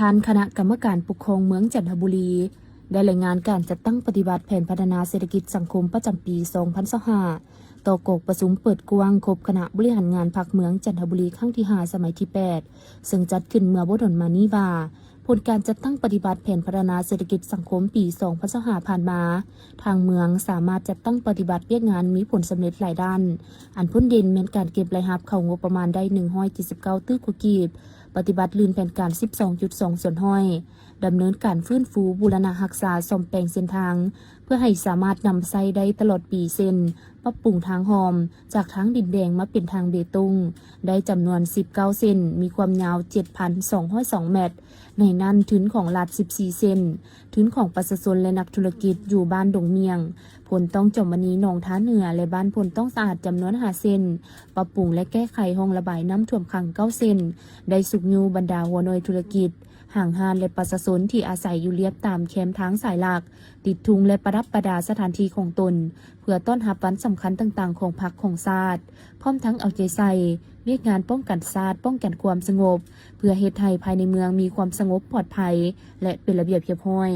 ທ່ານຄະນະກຳມະການປົກຄອງເມືອງຈັນທະບູລີ ໄດ້ລາຍງານການຈັດຕັ້ງປະຕິບັດແຜນພັດທະນາເສດຖະກິດສັງຄົມປະຈຳປີສອງພັນຊາວຫ້າ ຕໍ່ກອງປະຊຸມເປີດກວ້າງຄົບຄະນະບໍລິຫານງານພັກເມືອງຈັນທະບູລີຄັ້ງທີຫ້າ ສະໄໝທີແປດ ເຊິ່ງຈັດຂຶ້ນເມື່ອບໍ່ດົນມານີ້ວ່າ ຜົນການຈັດຕັ້ງປະຕິບັດແຜນພັດທະນາເສດຖະກິດສັງຄົມປີສອງພັນຊາວຫ້າຜ່ານມາ, ທາງເມືອງສາມາດຈັດຕັ້ງປະຕິບັດວຽກງານມີຜົນສຳເລັດຫຼາຍດ້ານ, ອັນພົ້ນເດັ່ນແມ່ນການເກັບລາຍຮັບເຂົ້າງົບປະມານໄດ້ໜຶ່ງຮ້ອຍເຈັດສິບເກົ້າຕື້ກວ່າກີບ, ປະຕິບັດລື່ນແຜນການສິບສອງຈຸດສອງສ່ວນຮ້ອຍ, ດຳເນີນການຟື້ນຟູ, ບູລະນະຮັກສາ, ສ້ອມແປງເສັ້ນທາງ ເພື່ອໃຫ້ສາມາດນຳໃຊ້ໄດ້ຕະຫຼອດປີ ເຊັ່ນ ປັບປຸງທາງຮ່ອມ ຈາກທາງດິນແດງມາເປັນທາງເບຕົງ ໄດ້ຈຳນວນສິບເກົ້າເສັ້ນ, ມີຄວາມຍາວເຈັດພັນສອງຮ້ອຍສອງແມັດ, ໃນນັ້ນທຶນຂອງລັດສິບສີ່ເສັ້ນ, ທຶນຂອງປະຊາຊົນ ແລະ ນັກທຸລະກິດຢູ່ບ້ານດົງໝ້ຽງ, ໂພນຕ້ອງຈອມມະນີ ໜອງທ່າເໜືອ ແລະ ບ້ານໂພນຕ້ອງສະອາດ ຈຳນວນຫ້າເສັ້ນ, ປັບປຸງ ແລະ ແກ້ໄຂຮ່ອງລະບາຍນ້ຳຖ້ວມຂັງເກົ້າເສັ້ນ, ໄດ້ຊຸກຍູ້ບັນດາຫົວໜ່ວຍທຸລະກິດ, ຫ້າງຮ້ານ ແລະ ປະຊາຊົນທີ່ອາໄສຢູ່ລຽບຕາມແຄມທາງສາຍຫຼັກ, ຕິດທຸງ ແລະ ປະດັບປະດາສະຖານທີ່ຂອງຕົນ ເພື່ອຕ້ອນຮັບວັນສຳຄັນຕ່າງໆຂອງພັກຂອງຊາດ, ພ້ອມທັງເອົາໃຈໃສ່ວຽກງານປ້ອງກັນຊາດ, ປ້ອງກັນຄວາມສະຫງົບ ເພື່ອເຮັດໃຫ້ພາຍໃນເມືອງມີຄວາມສະຫງົບປອດໄພ ແລະ ເປັນລະບຽບຮຽບຮ້ອຍ.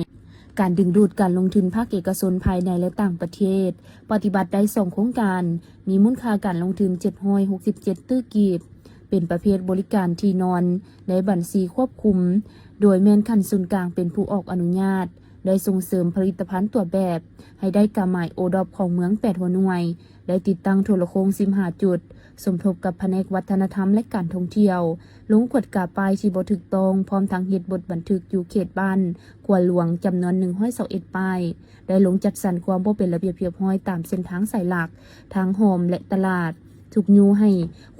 ການດຶງດູດການລົງທຶນພາກເອກະຊົນພາຍໃນ ແລະ ຕ່າງປະເທດ ປະຕິບັດໄດ້ສອງໂຄງການ, ມີມູນຄ່າການລົງທຶນເຈັດຮ້ອຍຫົກສິບເຈັດຕື້ກີບ, ເປັນປະເພດບໍລິການທີ່ນອນໃນບັນຊີຄວບຄຸມ, ໂດຍແມ່ນຂັ້ນສູນກາງເປັນຜູ້ອອກອະນຸຍາດ, ໄດ້ສົ່ງເສີມຜະລິດຕະພັນຕົວແບບໃຫ້ໄດ້ກາໝາຍໂອດອບຂອງເມືອງແປດຫົວໜ່ວຍ, ໄດ້ຕິດຕັ້ງໂທລະໂຄ່ງສິບຫ້າຈຸດ, ສົມທົບກັບພະແນກວັດທະນະທຳ ແລະ ການທ່ອງທ່ຽວ, ລົງກວດກາປ້າຍທີ່ບໍ່ຖືກຕ້ອງ, ພ້ອມທັງເຮັດບົດບັນທຶກຢູ່ເຂດບ້ານຂົວຫຼວງ ຈຳນວນໜຶ່ງຮ້ອຍຊາວເອັດປ້າຍ, ໄດ້ລົງຈັດສັນຄວາມບໍ່ເປັນລະບຽບຮຽບຮ້ອຍຕາມເສັ້ນທາງສາຍຫຼັກ, ທາງຮ່ອມ ແລະ ຕະຫຼາດ, ທຸກຍູ້ໃຫ້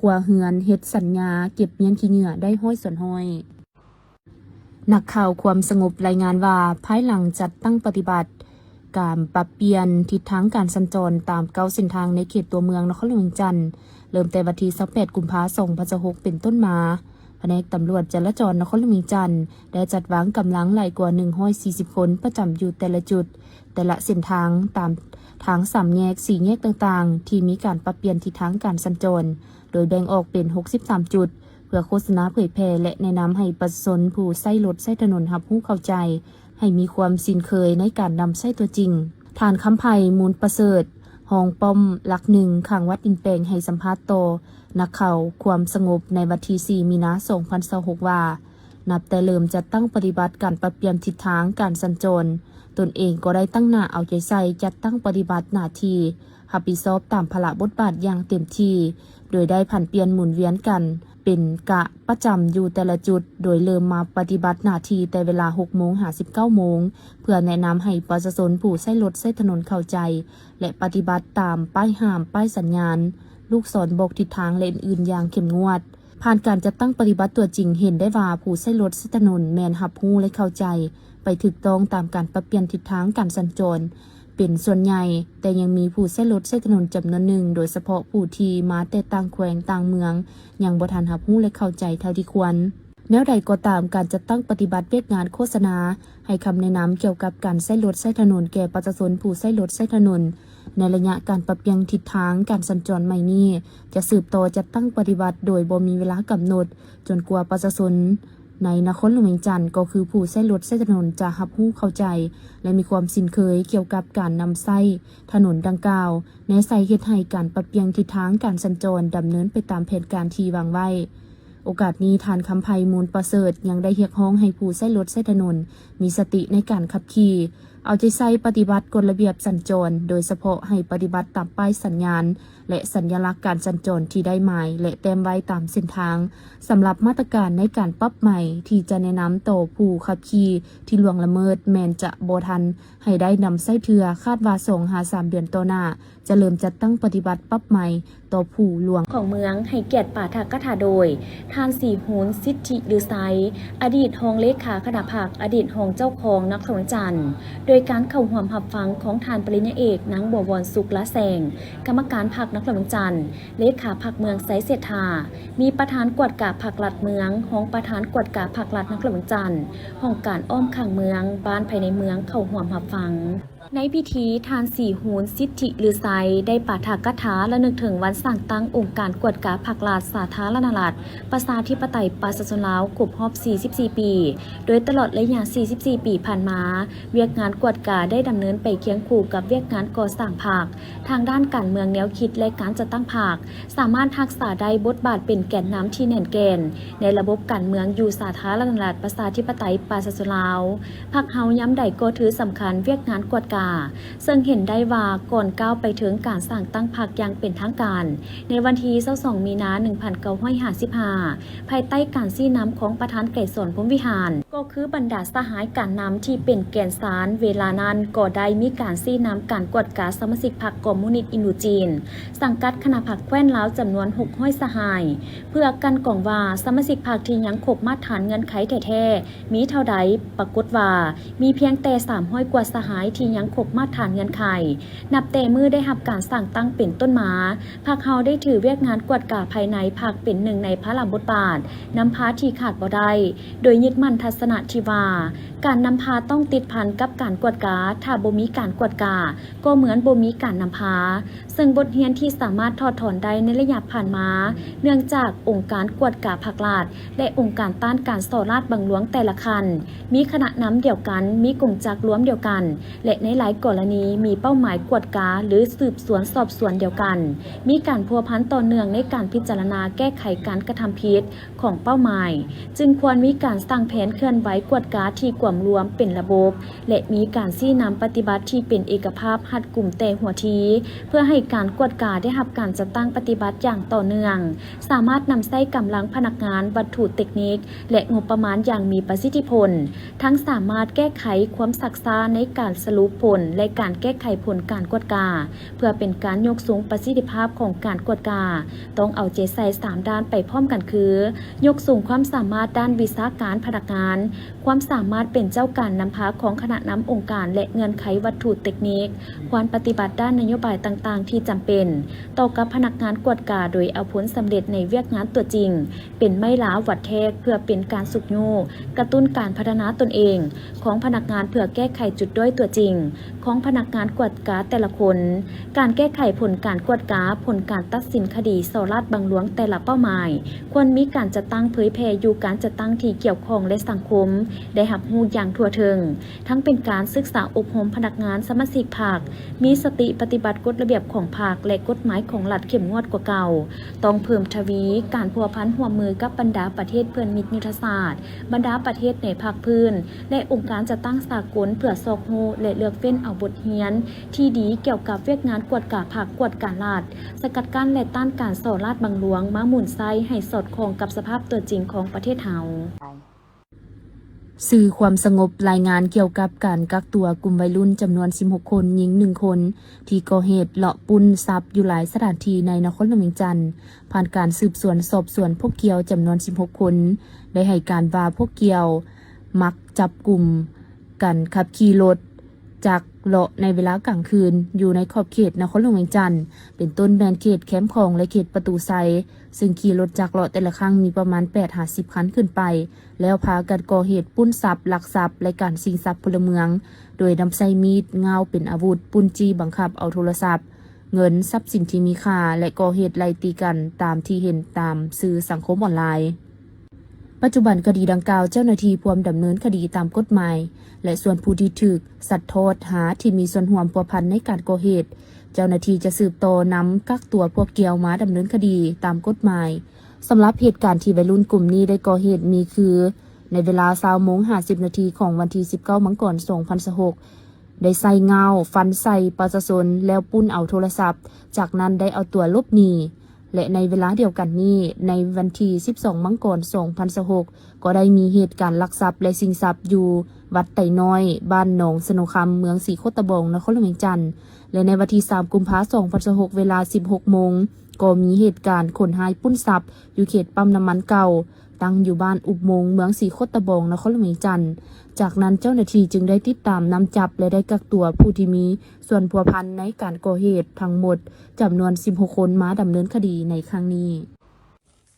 ຄົວເຮືອນເຮັດສັນຍາເກັບມ້ຽນຂີ້ເຫຍື້ອໄດ້ຮ້ອຍສ່ວນຮ້ອຍ. ນັກຂ່າວຄວາມສະຫງົບລາຍງານວ່າ, ພາຍຫຼັງຈັດຕັ້ງປະຕິບັດການປັບປ່ຽນທິດທາງການສັນຈອນຕາມເກົ້າເສັ້ນທາງໃນເຂດຕົວເມືອງນະຄອນຫຼວງວຽງຈັນ, ເລີ່ມແຕ່ວັນທີຊາວແປດ ກຸມພາ ສອງພັນຊາວຫົກ ເປັນຕົ້ນມາ, ພະແນກຕຳຫຼວດຈະລາຈອນນະຄອນຫຼວງວຽງຈັນ ໄດ້ຈັດວາງກຳລັງຫຼາຍກວ່າໜຶ່ງຮ້ອຍສີ່ສິບຄົນປະຈຳຢູ່ແຕ່ລະຈຸດ, ແຕ່ລະເສັ້ນທາງ, ຕາມທາງສາມແຍກ, ສີ່ແຍກຕ່າງໆ ທີ່ມີການປັບປ່ຽນທິດທາງການສັນຈອນ, ໂດຍແບ່ງອອກເປັນຫົກສິບສາມຈຸດ ເພື່ອໂຄສະນາເຜີຍແຜ່ ແລະ ແນະນຳໃຫ້ປະຊາຊົນຜູ້ໃຊ້ລົດໃຊ້ຖະໜົນຮັບຮູ້ເຂົ້າໃຈ ໃຫ້ມີຄວາມຊິນເຄີຍໃນການນຳໃຊ້ຕົວຈິງ. ທ່ານ ຄຳໄພ ມູນປະເສີດ, ຮອງປ້ອມຫຼັກໜຶ່ງ ຂ້າງວັດດິນແປງ ໃຫ້ສຳພາດຕໍ່ນັກຂ່າວຄວາມສະຫງົບໃນວັນທີສີ່ ມີນາ ສອງພັນຊາວຫົກ ວ່າ, ນັບແຕ່ເລີ່ມຈັດຕັ້ງປະຕິບັດການປັບປ່ຽນທິດທາງການສັນຈອນ, ຕົນເອງກໍໄດ້ຕັ້ງໜ້າເອົາໃຈໃສ່ຈັດຕັ້ງປະຕິບັດໜ້າທີ່ ຮັບຜິດຊອບຕາມພາລະບົດບາດຢ່າງເຕັມທີ່, ໂດຍໄດ້ຜັນປ່ຽນໝູນວຽນກັນເປັນກະປະຈຳຢູ່ແຕ່ລະຈຸດ, ໂດຍເລີ່ມມາປະຕິບັດໜ້າທີ່ແຕ່ເວລາຫົກໂມງຫາສິບເກົ້າໂມງ ເພື່ອແນະນຳໃຫ້ປະຊາຊົນຜູ້ໃຊ້ລົດໃຊ້ຖະໜົນເຂົ້າໃຈ ແລະ ປະຕິບັດຕາມປ້າຍຫ້າມ, ປ້າຍສັນຍານ, ລູກສອນບອກທິດທາງ ແລະ ອື່ນໆ ຢ່າງເຂັ້ມງວດ. ຜ່ານການຈັດຕັ້ງປະຕິບັດຕົວຈິງ ເຫັນໄດ້ວ່າຜູ້ໃຊ້ລົດໃຊ້ຖະໜົນແມ່ນຮັບຮູ້ ແລະ ເຂົ້າໃຈໄປຖືກຕ້ອງຕາມການປັບປ່ຽນທິດທາງການສັນຈອນເປັນສ່ວນໃຫຍ່, ແຕ່ຍັງມີຜູ້ໃຊ້ລົດໃຊ້ຖະໜົນຈຳນວນໜຶ່ງ, ໂດຍສະເພາະຜູ້ທີ່ມາແຕ່ຕ່າງແຂວງຕ່າງເມືອງ ຍັງບໍ່ທັນຮັບຮູ້ ແລະ ເຂົ້າໃຈເທົ່າທີ່ຄວນ. ແນວໃດກໍຕາມ, ການຈັດຕັ້ງປະຕິບັດວຽກງານໂຄສະນາ ໃຫ້ຄຳແນະນຳກ່ຽວກັບການໃຊ້ລົດໃຊ້ຖະໜົນແກ່ປະຊາຊົນຜູ້ໃຊ້ລົດໃຊ້ຖະໜົນ ໃນໄລຍະການປັບປ່ຽນທິດທາງການສັນຈອນໃໝ່ນີ້ ຈະສືບຕໍ່ຈັດຕັ້ງປະຕິບັດໂດຍບໍ່ມີເວລາກຳນົດ, ຈົນກວ່າປະຊາຊົນໃນນະຄອນຫຼວງວຽງຈັນ ກໍຄືຜູ້ໃຊ້ລົດໃຊ້ຖະໜົນ ຈະຮັບຮູ້ເຂົ້າໃຈ ແລະ ມີຄວາມຊິນເຄີຍກ່ຽວກັບການນຳໃຊ້ຖະໜົນດັ່ງກ່າວ, ແນໃສ່ເຮັດໃຫ້ການປັບປ່ຽນທິດທາງການສັນຈອນດຳເນີນໄປຕາມແຜນການທີ່ວາງໄວ້. ໂອກາດນີ້, ທ່ານ ຄຳໄພ ມູນປະເສີດ ຍັງໄດ້ຮຽກຮ້ອງໃຫ້ຜູ້ໃຊ້ລົດໃຊ້ຖະໜົນມີສະຕິໃນການຂັບຂີ່, ເອົາໃຈໃສ່ປະຕິບັດກົດລະບຽບສັນຈອນ, ໂດຍສະເພາະໃຫ້ປະຕິບັດຕາມປ້າຍສັນຍານ ແລະ ສັນຍະລັກການສັນຈອນທີ່ໄດ້ໝາຍ ແລະ ແຕ້ມໄວ້ຕາມເສັ້ນທາງ. ສຳລັບມາດຕະການໃນການປັບໃໝທີ່ຈະແນະນຳຕໍ່ຜູ້ຂັບຂີ່ທີ່ລ່ວງລະເມີດ ແມ່ນຈະບໍ່ທັນໃຫ້ໄດ້ນຳໃຊ້ເທື່ອ, ຄາດວ່າສອງຫາສາມເດືອນຕໍ່ໜ້າ ຈະເລີ່ມຈັດຕັ້ງປະຕິບັດປັບໃໝຕໍ່ຜູ້ລ່ວງ ຂອງເມືອງ ໃຫ້ກຽດປາຖະກະຖາໂດຍ ທ່ານ ສີຫູນ ສິດທິລືໄຊ ອະດີດຮອງເລຂາຄະນະພັກ, ອະດີດຮອງເຈົ້າຄອງນະຄອນຫຼວງວຽງຈັນ, ໂດຍການເຂົ້າຮ່ວມຮັບຟັງຂອງທ່ານປະລິນຍາເອກ ນາງ ບົວວອນ ສຸກລະແສງ ກຳມະການພັກນະຄອນຫຼວງວຽງຈັນ, ເລຂາພັກເມືອງ ໄຊເສດຖາ, ມີປະທານກວດກາພັກລັດເມືອງ, ຮອງປະທານກວດກາພັກລັດນະຄອນຫຼວງວຽງຈັນ, ຫ້ອງການອ້ອມຂ້າງເມືອງ, ບ້ານພາຍໃນເມືອງເຂົ້າຮ່ວມຮັບຟັງ. ໃນພິທີ, ທ່ານ ສີຫູນ ສິດທິລືໄຊ ໄດ້ປາຖະກະຖາລະນຶກເຖິງວັນສ້າງຕັ້ງອົງການກວດກາພັກລັດ ສາທາລະນະລັດ ປະຊາທິປະໄຕ ປະຊາຊົນລາວ ຄົບຮອບ ສີ່ສິບສີ່ ປີ. ໂດຍຕະຫຼອດໄລຍະ ສີ່ສິບສີ່ ປີຜ່ານມາ, ວຽກງານກວດກາໄດ້ດຳເນີນໄປຄຽງຄູ່ກັບວຽກງານກໍ່ສ້າງພັກ, ທາງດ້ານການເມືອງ, ແນວຄິດ ແລະ ການຈັດຕັ້ງພັກ, ສາມາດຮັກສາໄດ້ບົດບາດເປັນແກນນຳທີ່ແໜ້ນແກ່ນໃນລະບົບການເມືອງຢູ່ສາທາລະນະລັດ ປະຊາທິປະໄຕ ປະຊາຊົນລາວ. ພັກເຮົາຍາມໃດກໍຖືສຳຄັນວຽກງານກວດກາ, ເຊິ່ງເຫັນໄດ້ວ່າກ່ອນກ້າວໄປເຖິງການສ້າງຕັ້ງພັກຢ່າງເປັນທາງການ ໃນວັນທີ ຊາວສອງ ມີນາ ໜຶ່ງພັນເກົ້າຮ້ອຍຫ້າສິບຫ້າ ພາຍໃຕ້ການຊີ້ນຳຂອງປະທານ ໄກສອນ ພົມວິຫານ ກໍຄືບັນດາສະຫາຍການນຳທີ່ເປັນແກນສານເວລານັ້ນ ກໍໄດ້ມີການຊີ້ນຳການກວດກາສະມາຊິກພັກຄອມມູນິດອິນໂດຈີນ ສັງກັດຄະນະພັກແຄວ້ນລາວ ຈຳນວນ ຫົກຮ້ອຍ ສະຫາຍ ເພື່ອກັ່ນກອງວ່າສະມາຊິກພັກທີ່ຍັງຄົບມາດຖານເງື່ອນໄຂແທ້ໆ ມີເທົ່າໃດ, ປາກົດວ່າມີພຽງແຕ່ ສາມຮ້ອຍ ກວ່າສະຫາຍທີ່ຍັງຄົບມາດຖານເງື່ອນໄຂ. ນັບແຕ່ມື້ໄດ້ຮັບການສ້າງຕັ້ງເປັນຕົ້ນມາ, ພັກເຮົາໄດ້ຖືວຽກງານກວດກາພາຍໃນພັກເປັນໜຶ່ງໃນພາລະບົດບາດນຳພາທີ່ຂາດບໍ່ໄດ້, ໂດຍຍຶດໝັ້ນທັດສະນະທີ່ວ່າ ການນຳພາຕ້ອງຕິດພັນກັບການກວດກາ, ຖ້າບໍ່ມີການກວດກາ ກໍເໝືອນບໍ່ມີການນຳພາ, ເຊິ່ງບົດຮຽນທີ່ສາມາດຖອດຖອນໄດ້ໃນໄລຍະຜ່ານມາ ເນື່ອງຈາກອົງການກວດກາພັກລັດ ແລະ ອົງການຕ້ານການສໍ້ລາດບັງຫຼວງແຕ່ລະຂັ້ນ ມີຄະນະນຳດຽວກັນ, ມີກົງຈັກລວມດຽວກັນ ແລະ ໃນຫຼາຍກໍລະນີມີເປົ້າໝາຍກວດກາ ຫຼື ສືບສວນສອບສວນດຽວກັນ, ມີການພົວພັນຕໍ່ເນື່ອງໃນການພິຈາລະນາແກ້ໄຂການກະທຳຜິດຂອງເປົ້າໝາຍ, ຈຶ່ງຄວນມີການສ້າງແຜນເຄື່ອນໄຫວກວດກາທີ່ກວມລວມເປັນລະບົບ ແລະ ມີການຊີ້ນຳປະຕິບັດທີ່ເປັນເອກະພາບ, ຮັດກຸມແຕ່ຫົວທີ, ເພື່ອໃຫ້ການກວດກາໄດ້ຮັບການຈັດຕັ້ງປະຕິບັດຢ່າງຕໍ່ເນື່ອງ, ສາມາດນຳໃຊ້ກຳລັງພະນັກງານ, ວັດຖຸເຕັກນິກ ແລະ ງົບປະມານຢ່າງມີປະສິດທິຜົນ, ທັງສາມາດແກ້ໄຂຄວາມຊັກຊ້າໃນການສະຫຼຸບຜົນ ແລະ ການແກ້ໄຂຜົນການກວດກາ, ເພື່ອເປັນການຍົກສູງປະສິດທິພາບຂອງການກວດກາ. ຕ້ອງເອົາໃຈໃສ່ສາມດ້ານໄປພ້ອມກັນຄື ຍົກສູງຄວາມສາມາດດ້ານວິຊາການພະນັກງານ, ຄວາມສາມາດເປັນເຈົ້າການນຳພາຂອງຄະນະນຳອົງການ ແລະ ເງື່ອນໄຂວັດຖຸເຕັກນິກ, ຄວາມປະຕິບັດດ້ານນະໂຍບາຍຕ່າງໆທີ່ຈຳເປັນຕໍ່ກັບພະນັກງານກວດກາ ໂດຍເອົາຜົນສຳເລັດໃນວຽກງານຕົວຈິງ ເປັນໄມ້ລາວວັດແທກ ເພື່ອເປັນການຊຸກຍູ້ກະຕຸ້ນການພັດທະນາຕົນເອງຂອງພະນັກງານ ເພື່ອແກ້ໄຂຈຸດດ້ອຍຕົວຈິງຂອງພະນັກງານກວດກາແຕ່ລະຄົນ, ການແກ້ໄຂຜົນການກວດກາ, ຜົນການຕັດສິນຄະດີສໍ້ລາດບັງຫຼວງແຕ່ລະເປົ້າໝາຍ, ຄວນມີການຈັດຕັ້ງເຜີຍແຜ່ຢູ່ການຈັດຕັ້ງທີ່ກ່ຽວຂ້ອງ ແລະ ສັງຄົມໄດ້ຮັບຮູ້ຢ່າງທົ່ວເຖິງ, ທັງເປັນການສຶກສາອົບຮົມພະນັກງານສະມາຊິກພັກ, ມີສະຕິປະຕິບັດກົດລະບຽບຂອງພັກ ແລະ ກົດໝາຍຂອງລັດເຂັ້ມງວດກວ່າເກົ່າ. ຕ້ອງເພີ່ມທະວີການພົວພັນຮ່ວມມືກັບບັນດາປະເທດເພື່ອນມິດຍຸດທະສາດ, ບັນດາປະເທດໃນພາກພື້ນ ແລະ ອົງການຈັດຕັ້ງສາກົນ ເພື່ອຊອກຮູ້ ແລະ ເລືອກເຟ້ນເອົາບົດຮຽນທີ່ດີກ່ຽວກັບວຽກງານກວດກາພັກ, ກວດກາລັດ, ສະກັດກັ້ນ ແລະ ຕ້ານການສໍ້ລາດບັງຫຼວງ ມາໝູນໃຊ້ໃຫ້ສອດຄ່ອງກັບສະພາບຕົວຈິງຂອງປະເທດເຮົາ. ສື່ຄວາມສະຫງົບລາຍງານກ່ຽວກັບການກັກຕົວກຸ່ມໄວລຸ້ນຈຳນວນສິບຫົກຄົນ, ຍິງໜຶ່ງຄົນ ທີ່ກໍ່ເຫດເລາະປຸ້ນຊັບຢູ່ຫຼາຍສະຖານທີ່ໃນນະຄອນຫຼວງວຽງຈັນ, ຜ່ານການສືບສວນສອບສວນພວກກ່ຽວຈຳນວນສິບຫົກຄົນ ໄດ້ໃຫ້ການວ່າພວກກ່ຽວມັກຈັບກຸມກັນຂັບຂີ່ລົດຈັກເລາະໃນເວລາກາງຄືນ ຢູ່ໃນຂອບເຂດນະຄອນຫຼວງວຽງຈັນ, ເປັນຕົ້ນແມ່ນເຂດແຄມຂອງ ແລະ ເຂດປະຕູໄຊ, ເຊິ່ງຂີ່ລົດຈັກເລາະແຕ່ລະຄັ້ງມີປະມານແປດຫາສິບຄັນຂຶ້ນໄປ. ແລ້ວພາກັນກໍ່ເຫດປຸ້ນຊັບ, ລັກຊັບ ແລະ ການຊິງຊັບພົນລະເມືອງ, ໂດຍນຳໃຊ້ມີດ, ງ່າວເປັນອາວຸດ, ປຸ້ນຈີ້ບັງຄັບເອົາໂທລະສັບ, ເງິນ, ຊັບສິນທີ່ມີຄ່າ ແລະ ກໍ່ເຫດໄລ່ຕີກັນຕາມທີ່ເຫັນຕາມສື່ສັງຄົມອອນລາຍ. ປັດຈຸບັນຄະດີດັ່ງກ່າວ ເຈົ້າໜ້າທີ່ພວມດຳເນີນຄະດີຕາມກົດໝາຍ ແລະ ສ່ວນຜູ້ທີ່ຖືກສັດທອດຫາທີ່ມີສ່ວນຮ່ວມພົວພັນໃນການກໍ່ເຫດ, ເຈົ້າໜ້າທີ່ຈະສືບຕໍ່ນຳກັກຕົວພວກກ່ຽວມາດຳເນີນຄະດີຕາມກົດໝາຍ. ສຳລັບເຫດການທີ່ໄວລຸ້ນກຸ່ມນີ້ໄດ້ກໍ່ເຫດມີຄື, ໃນເວລາຊາວໂມງຫ້າສິບນາທີຂອງວັນທີສິບເກົ້າ ມັງກອນ ສອງພັນຊາວຫົກ ໄດ້ໃຊ້ງ່າວຟັນໃສ່ປະຊາຊົນ ແລ້ວປຸ້ນເອົາໂທລະສັບ, ຈາກນັ້ນໄດ້ເອົາຕົວຫຼົບໜີ ແລະ ໃນເວລາດຽວກັນນີ້, ໃນວັນທີສິບສອງ ມັງກອນ ສອງພັນຊາວຫົກ ກໍໄດ້ມີເຫດການລັກຊັບ ແລະ ຊິງຊັບຢູ່ວັດໄຕນ້ອຍ, ບ້ານໜອງສະໂນຄຳ, ເມືອງສີໂຄດຕະບອງ, ນະຄອນຫຼວງວຽງຈັນ ແລະ ໃນວັນທີສາມ ກຸມພາ ສອງພັນຊາວຫົກ ເວລາສິບຫົກໂມງ ກໍມີເຫດການຄົນຮ້າຍປຸ້ນຊັບຢູ່ເຂດປ້ຳນ້ຳມັນເກົ່າ, ຕັ້ງຢູ່ບ້ານອຸບມົງ, ເມືອງສີໂຄດຕະບອງ, ນະຄອນຫຼວງວຽງຈັນ. ຈາກນັ້ນເຈົ້າໜ້າທີ່ຈຶ່ງໄດ້ຕິດຕາມນຳຈັບ ແລະ ໄດ້ກັກຕົວຜູ້ທີ່ມີສ່ວນພົວພັນໃນການກໍ່ເຫດທັງໝົດຈຳນວນສິບຫົກຄົນ ມາດຳເນີນຄະດີໃນຄັ້ງນີ້.